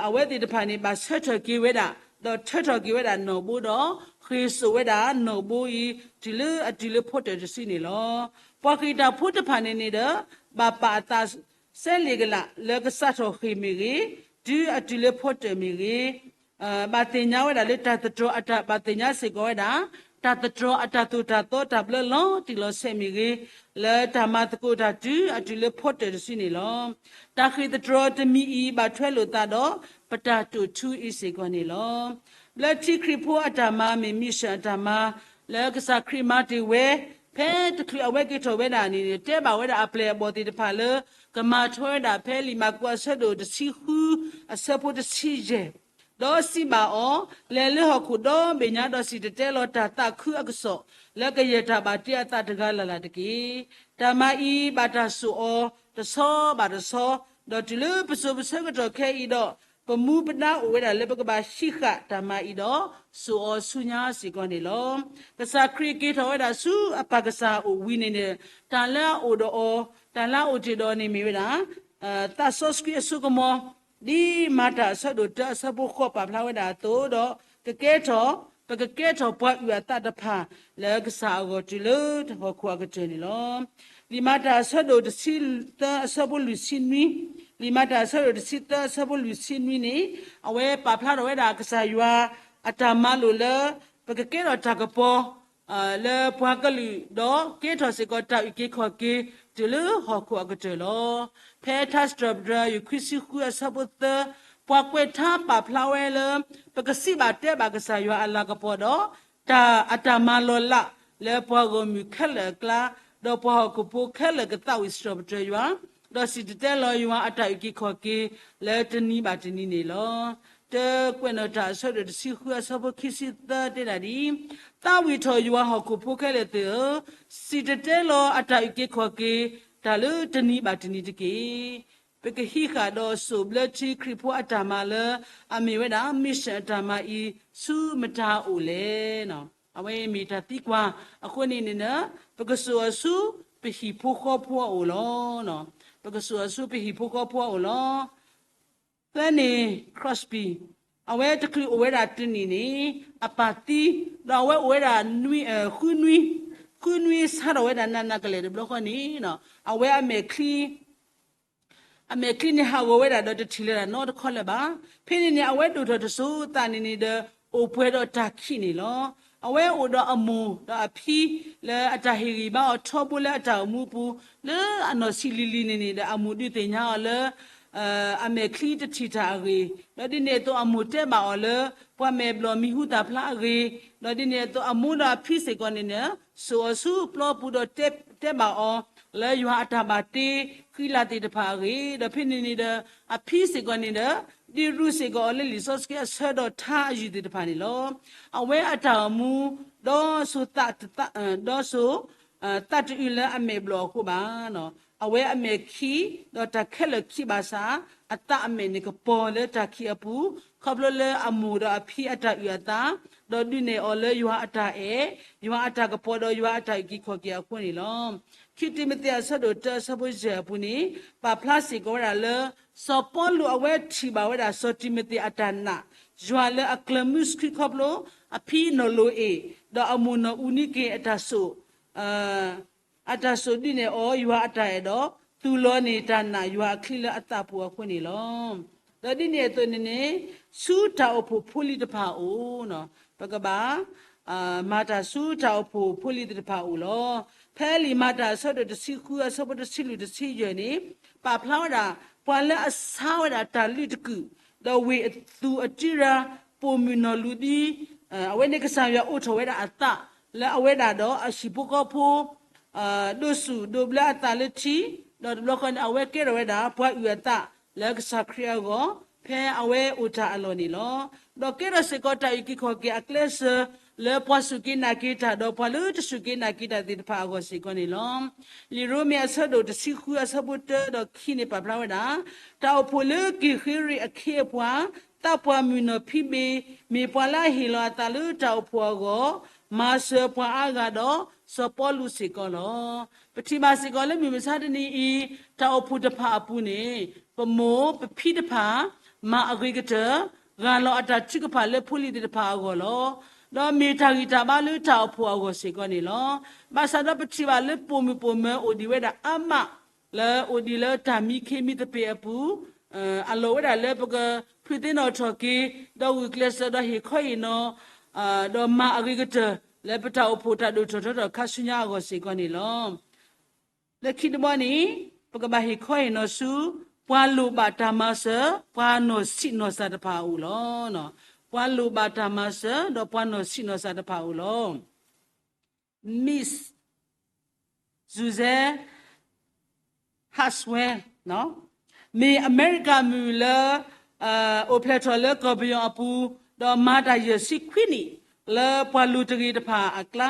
အဝဲသ့ၣ်တဖၣ်န့ၣ် ဘၣ်ဆၢထၢၣ်က့ၤဝဲဒၣ် ဒီးထၢထီၣ်က့ၤဝဲဒၣ်နီၣ်ဘိဒီး ဃ့ၢ်စိာ်ဝဲဒၣ်နီၣ်ဘိအံၤ တုၤလၢအတုၤလၢဖီတၢၣ်တစုန့ၣ်လီၤ. ပှၤဃ့ၢ်တၢ်ဖိတဖၣ်န့ၣ်န့ၣ်ဒီး ဘၣ်ပာ်အသးစဲလ့ၣ်ကလာ် လၢကစးထီၣ်ဃ့ၢ်မ့ၢ်ဂ့ၤ, တုၤအတုၤလၢဖီတၢၣ်မ့ၢ်ဂ့ၤ, ဘၣ်သ့ၣ်ညါဝဲဒၣ်လၢတၢ်သတြီၤအတၢ် ဘၣ်သ့ၣ်ညါစ့ၢ်ကီးဝဲဒၣ် တၢ်သတြီၤအတၢ်သိၣ်တၢ်သီတၢ်ဘျၢလီၤတံၢ်လီၤဆဲးမ့ၢ်ဂ့ၤ, လၢတၢ်မၤသကိးတၢ်တုၤအတုၤလၢဖီတၢၣ်တစုန့ၣ်လီၤ. တၢ်ဃ့ၢ်သတြီၤတမံၤအံၤ ဘၣ်ထွဲလိာ်သးဒီး ပတၢ်တိာ်ထူအံၤစ့ၢ်ကီးန့ၣ်လီၤ. ဘျၢထံခရံာ်ဖိအတၢ်မၤမ့ၢ် mission အတၢ်မၤ လၢကစၢ်ခရံာ်မၤတ့ၢ်ဝဲ ဖဲတချုးအဝဲက့ၤထီၣ်ဝဲဒၣ်န့ၣ် တဲဘၣ်ဝဲဒၣ်အပျဲၢ်အဘီၣ်သ့ၣ်တဖၣ်လၢ ကမၤထွဲဝဲဒၣ်ဖဲလံာ်မၢ်ကူးအဆၢဒိၣ်တဆံဃု အဆၢဖိတဆံယဲၢ်, ဒီးစံးဘၣ်အီၤ, လဲၤလၢဟီၣ်ခိၣ်ဒီဘ့ၣ်ညါဒီးစံၣ်တဲၤတဲလီၤတၢ်သးခုအကစီၣ် လၢကယဲၢ်တၢ်ဘၣ်တ့အသးတဂၤလၢ်လၢ်တက့ၢ်. တၢ်မၤအံၤဘၣ်တၢ်စိာ်အီၤတဆီဘၣ်တဆီ, ဒီးတုၤလၢပစိၤပဆၢကတီၢ်ခဲအံၤဒီး ပမူပဒါအိၣ်ဝဲဒၣ်လၢပကဘၣ်ဟံးဃာ်တၢ်မၤအံၤဒီး စိာ်အီၤဆူညါစ့ၢ်ကီးန့ၣ်လီၤ. ကစၢ်ခရံာ်က့ၤထီၣ်ဝဲဒၣ်ဆူအပၢ်ကစၢ်အအိၣ်ဝံၤန့ၣ်န့ၣ် တၢ်လၢအအိၣ်ဒီးအီၤ, တၢ်လၢအအိၣ်တ့ၢ်ဒီးအီၤန့ၣ်မ့ၢ်ဝဲဒၣ် သးစီဆှံအစိကမီၤ, ဒ်မၤတၢ်အဆၢဒိၣ်တၢအဆၢဖိဃိးပာ်ဖျါဝဲဒၣ်အသိးဒီး ကကဲထီၣ်, ပကကဲထီၣ်ပှၤအုၣ်အသးတဖၣ် လၢကစၢ်အဂီၢ်တုၤလၢဟီၣ်ခိၣ်အကတၢၢ်န့ၣ်လီၤ. လံာ်မၤတၢ်အဆၢဒိၣ်တဆံသၢအဆၢဖိလွံၢ်ဆံနွံ, လံာ်မၤတၢ်အဆၢဒိၣ်တဆံသၢအဆၢဖိလွံၢ်ဆံနွံန့ၣ် အဝဲပာ်ဖျါထီၣ်ဝဲဒၣ်ကစၢ်ယွၤ အတၢ်မၤလိာ်လၢ ပကကဲထီၣ်တၢ်ကပီၤ လၢပှၤကလုာ် ဒီးကဲထီၣ်စ့ၢ်ကီးတၢ်အုၣ်က့ၤခီၣ်က့ၤ တုၤလၢဟီၣ်ခိၣ်အကတၢၢ်လီၤ. ဖဲထါစံးထီၣ်ပတြၢၤ ယုၢ်ခွံဆံဃုအဆၢဖိသၢ, ပှၤကွဲးထါပာ်ဖျါဝဲလၢ ပကစံးဘၣ်တဲဘၣ်ကစၢ်ယွၤအလၤကပီၤဒီး တၢ်အတၢ်မၤလီၤလး လၢပှၤဂီၢ်မုၢ်ခဲလၢာ်အကျါ, ဒီးပှၤဟီၣ်ခိၣ်ဖိခဲလၢာ်ကသးဝံၣ်စံးထီၣ်ပတြၢၤယွၤ, ဒီးစံၣ်တဲၤတဲလီၤယွၤအတၢ်အုၣ်က့ၤခီၣ်က့ၤ လၢတနံၤဘၣ်တနံၤန့ၣ်လီၤ. တၢကွဲးနီၣ်တၢ်အဆၢဒိၣ်တဆံဃုအဆၢဖိခံဆံသၢတဲဒၣ်ဒ်အံၤ, သးဝံၣ်ထီၣ်ယွၤဟီၣ်ခိၣ်ဖိခဲလၢာ်သ့ၣ်ဧၢ, စံၣ်တဲၤတဲလီၤအတၢ်အုၣ်က့ၤခီၣ်က့ၤ တၢ်လၢတနံၤဘၣ်တနံၤတက့ၢ်. ပကဟံးဃာ်ဒီးစိာ်ဘျၢထံခရံာ်ဖိအတၢ်မၤလၢ အမ့ၢ်ဝဲဒၣ် mission အတၢ်မၤအံၤ ဆူမတၤအအိၣ်လဲၣ်. အဝဲအံၤမ့ၢ်တၢ်သံကွၢ်အဃိန့ၣ်န့ၣ် ပကစိာ်အီၤဆူပဟံၣ်ဖိဃီဖိအအိၣ်လီၤ. ပကစိာ်အီၤဆူပဟံၣ်ဖိဃီဖိအအိၣ်လီၤ. Sidney Crosby အဝဲတချုးအိၣ်ဝဲဒၣ်တနံၣ်န့ၣ် အပၢ်သံ, ဒီးအဝဲအိၣ်ဝဲဒၣ် ဃုနွံ, ဃုနွံဆါထီၣ်ဝဲဒၣ်နးနးကလဲာ်တဘျီဃီန့ၣ် အဝဲအမဲာ်ချံ အမဲာ်ချံန့ၣ်ဟးဂီၤဝဲဒၣ်ဒီးတထံၣ်လၢၤဒၣ်နီတခီလၢၤဘၣ်. ဖဲန့ၣ်န့ၣ် အဝဲဒိၣ်ထီၣ်တစိၤသးန့ၣ်န့ၣ်ဒီး အိၣ်ပှဲၤဒီးတၢ်ခံးန့ၣ်လီၤ. အဝဲအိၣ်ဒီးအမိၢ်ဒီးအဖံ လၢအတၢ်ဟ့ၣ်ဂံၢ်ဘါအီၤထီဘိလၢအတၢ်အိၣ်မူအပူၤ လၢအနီၢ်ဆံးလံၤလံၤန့ၣ်န့ၣ်ဒီး အမိၢ်ဒုးသ့ၣ်ညါအီၤလၢ အမဲာ်ချံတထံၣ်တၢ်အဂ့ၢ်, ဒီးဒ်န့ၣ်အသိးအမိၢ်တဲဘၣ်အီၤလၢ ပှၤမဲာ်ဘျီၣ်မံၤဟူသၣ်ဖျါအဂ့ၢ်, ဒီးဒ်န့ၣ်အသိးအမိၢ်ဒီးအဖံစ့ၢ်ကီးန့ၣ်န့ၣ် စိာ်အီၤဆူပျီပူၤဒီးတဲဘၣ်အီၤ လၢယွၤအတၢ်ဘၣ်တ့ဃံလၤသ့ၣ်တဖၣ်အဂ့ၢ်, ဒီးဖဲန့ၣ်န့ၣ်ဒီး အဖံစ့ၢ်ကီးန့ၣ်ဒီး ဒ့ရူၢ်စ့ၢ်ကီးအီၤလၢလံာ်စီဆှံအဆၢဒီးထါအယုၢ်သ့ၣ်တဖၣ်န့ၣ်လီၤ. အဝဲအတၢ်အိၣ်မူ ဒီးစိၤသးတသး, ဒီးစိၤ သးတအုးလၢအမဲာ်ဘျီၣ်အဃိဘၣ်. အဝဲအမဲာ်ခံး ဒီးတၢ်ခဲလၢာ်ခံးဘၣ်ဆၣ် အသးအမဲာ်န့ၣ်ကပီၤလၢတၢ်ခံးအပူၤ ခီဖျိလၢအမိၢ်ဒီးအဖံအတၢ်အုၣ်အသး ဒီးဒုးနဲၣ်အီၤလၢယွၤအတၢ်အဲၣ်, ယွၤအတၢ်ကပီၤဒီးယွၤအတၢ်အုၣ်က့ၤခီၣ်က့ၤအဃိန့ၣ်လီၤ. ခံတံၤမသ့းအဆၢဒိၣ်တၢအဆၢဖိယဲၢ်အပူၤန့ၣ် ပာ်ဖျါစ့ၢ်ကီးဝဲဒၣ်လၢ စီၤပီလူးအဝဲထံၣ်ဘၣ်ဝဲဒၣ်စီၤတံၤမသ့းအတၢ်နာ် ယွၤလၢအကျၢၤမုၢ်ဆှံခီဖျိ အဖံနီၢ်လိၤအ့ၣ် ဒီးအမိၢ်နီၢ်အူနံက့ၤအတၢ်စိာ် အတၢ်စိာ်ဒုးနဲၣ်အီၤယွၤအတၢ်အဲၣ်ဒီး သူၣ်လီၤန့ၢ်တၢ်နာ်ယွၤအချံလၢအသးပူၤအဃိန့ၣ်လီၤ. ဒီးဒ်န့ၣ်အသိးန့ၣ်န့ၣ် ဆူတၢ်အိၣ်ဖှိၣ်ဖိလံၤတဖၣ်အအိၣ်, ပကဘၣ် မၤတၢ်ဆူတၢ်အိၣ်ဖှိၣ်ဖိလံၤသ့ၣ်တဖၣ်အအိၣ်လီၤ. ဖဲလံာ်မၤတၢ်အဆၢဒိၣ်တဆံဃုအဆၢဖိတဆံလွံၢ်တဆံယဲၢ်န့ၣ် ပာ်ဖျါဝဲဒၣ် ပှၤလၢအဆါဝဲဒၣ်တၢ်လုၢ်တကုာ် ဒီးဝ့ၢ်အသူၣ်အတံရၤ ပိာ်မုၣ်နီၢ်လူၤဒ် အဝဲန့ၣ်ကစၢ်ယွၤအိးထီၣ်ဝဲဒၣ်အသး လၢအဝဲဒၣ်ဒီးအဟံၣ်ဖိဃီဖိ ဒိးစူၣ်ဒိးဘျၢအသးလၢထံ, ဒီးတဘျီဃီန့ၣ် အဝဲကဲထီၣ်ဝဲဒၣ် ပှၤအုၣ်အသး လၢကစၢ်ခရံာ်အဂီၢ် ဖဲအဝဲအိၣ်တၢ်အလီၢ်န့ၣ်လီၤ. ဒီးကဲထီၣ်စ့ၢ်ကီးတၢ်အုၣ်က့ၤခီၣ်က့ၤအကျဲစၢၤ လၢပှၤစူၢ်က့ၤနာ်က့ၤတၢ် ဒီးပှၤလၢတစူၢ်က့ၤနာ်က့ၤတၢ်သ့ၣ်တဖၣ်အဂီၢ်စ့ၢ်ကီးန့ၣ်လီၤ. လံာ်ရိမ့ၤအဆၢဒိၣ်တဆံဃုအဆၢဖိတၢဒီးခံန့ၣ်ပာ်ဖျါဝဲဒၣ် တၢ်အိၣ်ဖှိၣ်လၢက့ၤဃ့ရ့ၣ်အခ့အပှၤ သးပှၢ်မုၣ်နီၢ်ဖံဘ့ၣ် မ့ၢ်ပှၤလၢအဟ့ၣ်လီၤအသးလၢတၢ်အိၣ်ဖှိၣ်အဂီၢ် မၤစၢၤပှၤအါဂၤဒီးစီၤပီလူးစ့ၢ်ကီးလီၤ. ပထံၣ်ဘၣ်စ့ၢ်ကီးလၢမုၢ်မဆါတနံၤအံၤ တၢ်အိၣ်ဖှိၣ်တဖၣ်အပူၤန့ၣ် ပမိၢ်ပဖံတဖၣ် မၤအဂ့ၤကတၢၢ် ဂၢ်လီၤအတၢ်ထုကဖၣ်လၢဖိလံၤသ့ၣ်တဖၣ်အဂီၢ်လီၤ. ဒီးမ့ၢ်တၢ်ဂံၢ်တၢ်ဘါလၢတၢ်အိၣ်ဖှိၣ်အဂီၢ်စ့ၢ်ကီးန့ၣ်လီၤ. ဘၣ်ဆၣ်ဒီးပထံၣ်ဘၣ်လၢပိာ်မုၣ်ပိာ်မၢၤအိၣ်ဒံးဝဲဒၣ်အါမး လၢအိၣ်ဒံးလၢတၢ်မံခ့မံသပ့ၤအပူၤ အလီၢ်ဝဲဒၣ်လၢပကဖုသ့ၣ်နီၣ်ထီၣ်က့ၤ ဒီးဂုာ်ကျဲးစၢးဒီးဟ့ၣ်ခီဟ့ၣ်နီၤ ဒီးမၤအဂ့ၤကတၢၢ် လၢပတၢ်အိၣ်ဖှိၣ်တၢ်ဒိၣ်ထီၣ်ထီထီၣ်ခါဆူညါအဂီၢ်စ့ၢ်ကီးန့ၣ်လီၤ. လၢခံတဘီန့ၣ် ပကဘၣ်ဟ့ၣ်ခီဟ့ၣ်နီၤဆူ ပှၤလိၣ်ဘၣ်တၢ်မၤစၢၤ ပှၤနီၢ်ဆံးနီၢ်စၢ်တဖၣ်အအိၣ်လီၤ. ပှၤလိၣ်ဘၣ်တၢ်မၤစၢၤ ဒီးပှၤနီၢ်ဆံးနီၢ်စၢ်တဖၣ်အအိၣ်လီၤ. Miss Susan Haswell မ့ၢ်အမဲရကၤမုၣ်လၢ အိၣ်ဖျဲၣ်ထီၣ်လၢကီၢ်ပယီၤအပူၤ ဒီးမၤတၢ်ယဲၢ်ဆံခွံနံၣ် လၢပှၤလိၤတဂ့ၤတဖၣ်အကျါ,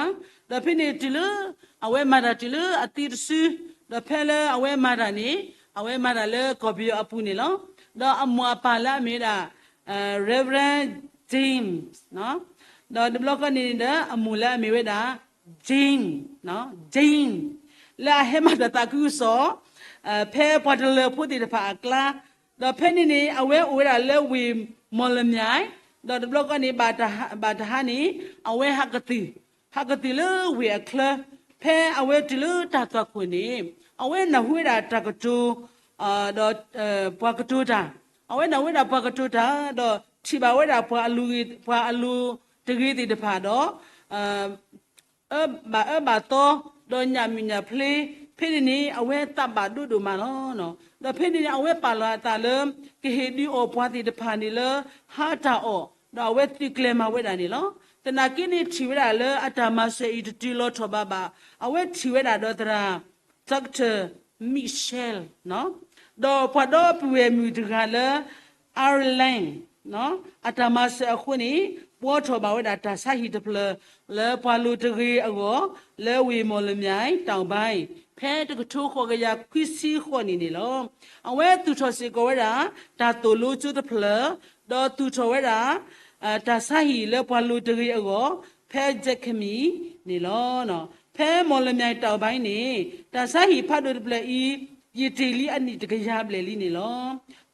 ဒီးဖဲန့ၣ်တုၤလၢ အဝဲမၤတၢ်တုၤလၢအသံတစု, ဒီးဖဲလၢအဝဲမၤတၢ်န့ၣ် အဝဲမၤတၢ်လၢကီၢ်ပယီၤအပူၤန့ၣ်လီၤ. ဒီးအမိၢ်အပၢ်လၢအမ့ၢ်ဝဲဒၣ် Reverend James ဒီးတဘျီဃီန့ၣ်ဒီး အမိၢ်လၢအမ့ၢ်ဝဲဒၣ် Jane, Jane လၢအဟဲမၤတၢ်သးခုကစီၣ် ဖဲပှၤတလၢၤဖိသ့ၣ်တဖၣ်အကျါ, ဒီးဖဲန့ၣ်န့ၣ် အဝဲအိၣ်ဝဲဒၣ်လၢဝ့ၢ်မီၣ်လမၠဲၣ်, ဒီးတဘျီဃီန့ၣ် ဘၣ်တဟါန့ၣ် အဝဲဟးကသုၣ်, ဟးကသုၣ်လၢဝ့ၢ်အချၢ, ဖဲအဝဲတုၤလၢတၢ်သွၣ်ခိၣ်န့ၣ် အဝဲနၢ်ဟူဝဲဒၣ်တၢ်ကတိၤ ဒီး ပှၤကတိၤတၢ်, အဝဲနၢ်ဟူဝဲဒၣ်ပှၤကတိၤတၢ် ဒီးထံၣ်ဘၣ်ဝဲဒၣ်ပှၤအလိၤတဂ့ၤသ့ၣ်တဖၣ်ဒီး ဘၣ်အၢဘၣ်သီ ဒီးညၣ်မုၣ်ညၣ်ဖျ့, ဖဲန့ၣ်န့ၣ် အဝဲသးဘၣ်ဒိဒိၣ်မးလီၤ. ဒီးဖဲန့ၣ်န့ၣ် အဝဲပာ်လီၤအသးလၢ ကဟ့ၣ်ဒုးအီၣ်ပှၤသ့ၣ်တဖၣ်န့ၣ်လၢ ဟါတၢ်အီၣ်, ဒီးအဝဲသုးကျဲၤမၤဝဲဒၣ်န့ၣ်လီၤ. သနာ်က့န့ၣ် ထံၣ်ဝဲဒၣ်လၢအတၢ်မၤစၢၤအံၤတတုၤလီၤထီၣ်ဘးဘၣ်, အဝဲထံၣ်ဝဲဒၣ်ဒီးသရၣ် Doctor Mitchell ဒီးပှၤဒီပုၢ်ဝဲၢ်မုၣ်တဂၤလၢ Ireland အတၢ်မၤစၢၤအဃိန့ၣ် ဘှီထီၣ်ဘၣ်ဝဲဒၣ်တၢ်ဆါဟံၣ်တဖျၢၣ် လၢပှၤလိၤတဂ့ၤအဂီၢ် လၢဝ့ၢ်မီၣ်လမၠဲၣ် တောင်ပိုင်း ဖဲတကထိဃိးကယၤခွံဆံဃိးနံၣ်န့ၣ်လီၤ. အဝဲသူၣ်ထီၣ်စ့ၢ်ကီးဝဲဒၣ် တၢ်သိၣ်လိကၠိတဖျၢၣ်, ဒီးသူၣ်ထီၣ်ဝဲဒၣ် တၢ်ဆါဟံၣ်လၢပှၤလိၤတဂ့ၤအဂီၢ် ဖဲ Germany န့ၣ်လီၤ. ဖဲမီၣ်လမၠဲၣ် တောင်ပိုင်း န့ၣ် တၢ်ဆါဟံၣ်ဖးဒိၣ်တဖျၢၣ်အံၤ ယံာ်တ့ၢ်လံအနံၣ်တကယၤဘျဲၣ်လံန့ၣ်လီၤ.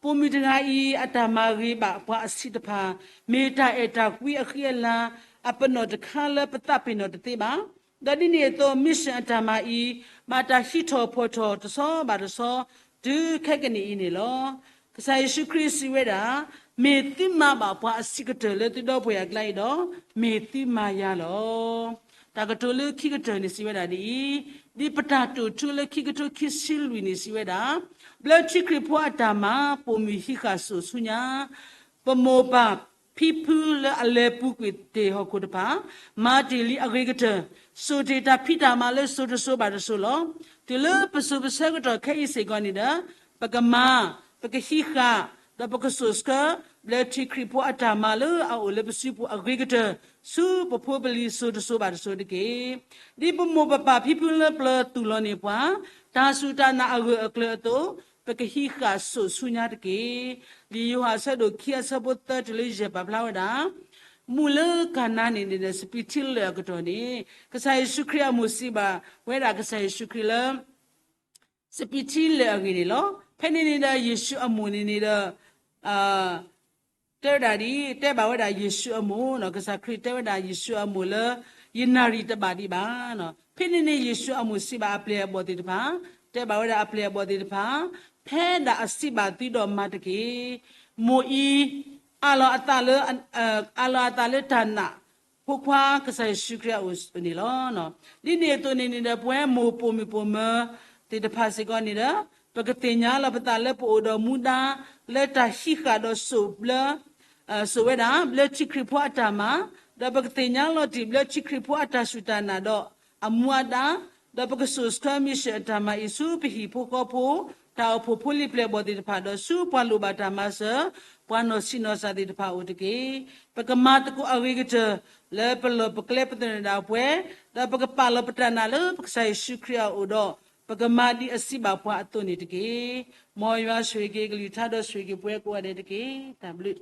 ပိာ်မုၣ်တဂၤအံၤ အတၢ်မၤဂ့ၤဘၣ်ပှၤအဆံးတဖၣ် မ့ၢ်တၢ်အဲၣ်တၢ်ကွံအဃံအလၤ အပနီၣ်တခါလၢပသးပ့ၤနီၣ်တသ့ဘၣ်. ဒီးဒ်န့ၣ်အသိး mission အတၢ်မၤအံၤ ဘၣ်တၢ်ဟံးထီၣ်ဖီၣ်ထီၣ်တဆီဘၣ်တဆီ တုၤခဲကနံၣ်အံၤန့ၣ်လီၤ. ကစၢ်ယ့ၣ်ၡူးခရံာ်စံးဝဲဒၣ်, မ့ၢ်သုမၤဘၣ်ပှၤအဆံးကတၢၢ်လၢသုဒီပုၢ်ဝဲၢ်အကျါအံၤဒီး, မ့ၢ်သုမၤယၤလီၤ. တၢ်ကတိၤလၢခံကတၢၢ်န့ၣ်စံးဝဲဒၣ်ဒ်အံၤ, ဒ်ပတၢ်တိာ်ထူလၢခံကထိခံဆံလွံၢ်န့ၣ်စံးဝဲဒၣ်, ဘျၢထံခရံာ်ဖိအတၢ်မၤ ပိာ်မုၣ်ဟံးဃာ်စိာ်ဆူညါ ပမိၢ်ပၢ်ဖံဖုလၢအလဲၤပူၤကွံာ်တ့ၢ်ဟီၣ်ခိၣ်တဖၣ်, မၤတ့ၢ်လံအဂ့ၤကတၢၢ်, စိာ်တ့ၢ်တၢ်ဖံးတၢ်မၤလၢစိၤတစိၤဘၣ်တစိၤလီၤ. တုၤလၢပစိၤပဆၢကတီၢ်ခဲအံၤစ့ၢ်ကီးန့ၣ်ဒီး, ပကမၤ, ပကဟံးဃာ်, ဒီးပကစိာ်ဆှၢ, ဘျၢထံခရံာ်ဖိအတၢ်မၤလၢအအိၣ်လၢပစုပူၤအဂ့ၤကတၢၢ်, ဆူပဖိပလံၤစိၤတစိၤဘၣ်တစိၤတက့ၢ်. ဒ်ပမိၢ်ပပၢ်ဖံဖုလၢပျၢၤသူၣ်လီၤန့ၢ်ပှၤ, တၢ်စူၢ်တၢ်နာ်အဂၢၢ်အကျၢၤအသိး, ပကဟံးဃာ်စိာ်ဆူညါတက့ၢ်. လံာ်ယိၤဟၣ်အဆၢဒိၣ်ခံအဆၢဖိသၢတုၤလၢယဲၢ်ပာ်ဖျါဝဲဒၣ်, မူးလၢကၤနါန့ၣ်န့ၣ်ဒီး စပံးထံလၢာ်အကတီၢ်န့ၣ်, ကစၢ်ယ့ၣ်ၡူးခရံာ်အမိၢ်စံးဘၣ်ဝဲဒၣ်ကစၢ်ယ့ၣ်ၡူးခရံာ်လၢ စပံးထံလၢာ်အဂ့ၢ်န့ၣ်လီၤ. ဖဲန့ၣ်န့ၣ်ဒီး ယ့ၣ်ၡူးအမိၢ်န့ၣ်န့ၣ်ဒီး တဲဝဲဒၣ်ဒ်အံၤ, တဲဘၣ်ဝဲဒၣ်ယ့ၣ်ၡူးအမိၢ်, ကစၢ်ခရံာ်တဲဝဲဒၣ်ယ့ၣ်ၡူးအမိၢ်လၢ ယနၣ်ရံၣ်တဘၣ်ဒံးဘၣ်. ဖဲန့ၣ်န့ၣ် ယ့ၣ်ၡူးအမိၢ်စံးဘၣ်အပျဲၢ်အဘီၣ်သ့ၣ်တဖၣ်, တဲဘၣ်ဝဲဒၣ်အပျဲၢ်အဘီၣ်သ့ၣ်တဖၣ်, ဖဲဒၣ်အစံးဘၣ်သုဒီးမၤတက့ၢ်. မိၢ်အံၤ အးလီၤအသးလၢ အးလီၤအသးလၢတၢ်နာ် ဖိခွါကစၢ်ယ့ၣ်ၡူးခရံာ်အအိၣ်န့ၣ်လီၤ. ဒ်န့ၣ်အသိးန့ၣ်န့ၣ်ဒီး ပဝဲမိၢ်ပိာ်မုၣ်ပိာ်မၢၤသ့ၣ်တဖၣ်စ့ၢ်ကီးန့ၣ်ဒီး ပကသ့ၣ်ညါလီၤပသးလၢပအိၣ်ဒီးမူဒါ လၢတၢ်ဟံးဃာ်ဒီးစိာ်ဘျၢ စိာ်ဝဲဒၣ် ဘျၢထံခရံာ်ဖိအတၢ်မၤ, ဒီးပကသ့ၣ်ညါလီၤတံၢ် ဘျၢထံခရံာ်ဖိအတၢ်စူၢ်တၢ်နာ်ဒီးအမူအဒါ, ဒီးပကစိာ်ဆှၢ mission အတၢ်မၤအံၤဆူပဟံၣ်ဖိဃီဖိ, တၢ်အိၣ်ဖှိၣ်ဖိလံၤပျဲၢ်ဘီၣ်သ့ၣ်တဖၣ်ဒီးဆူပှၤလိၣ်ဘၣ်တၢ်မၤစၢၤ, ပှၤနီၢ်ဆံးနီၢ်စၢ်သ့ၣ်တဖၣ်အအိၣ်တက့ၢ်. ပကမၤသကိးအဂ့ၤကတၢၢ် လၢပလီၢ်ပကျဲပသနၢၣ်ဒၣ်ပှဲၤ, ဒီးပကပာ်လီၤပတၢ်နာ်လၢပကစၢ်ယ့ၣ်ၡူးခရံာ်အအိၣ်ဒီး, ပကမၤဒ်အစံးဘၣ်ပှၤအသိးန့ၣ်တက့ၢ်. မ်ယွၤဆိၣ်ဂ့ၤက့ၤကလုၢ်ကထါဒီးဆိၣ်ဂ့ၤက့ၤပှၤကိးဂၤဒဲးတက့ၢ်. တၢ်ဘျုး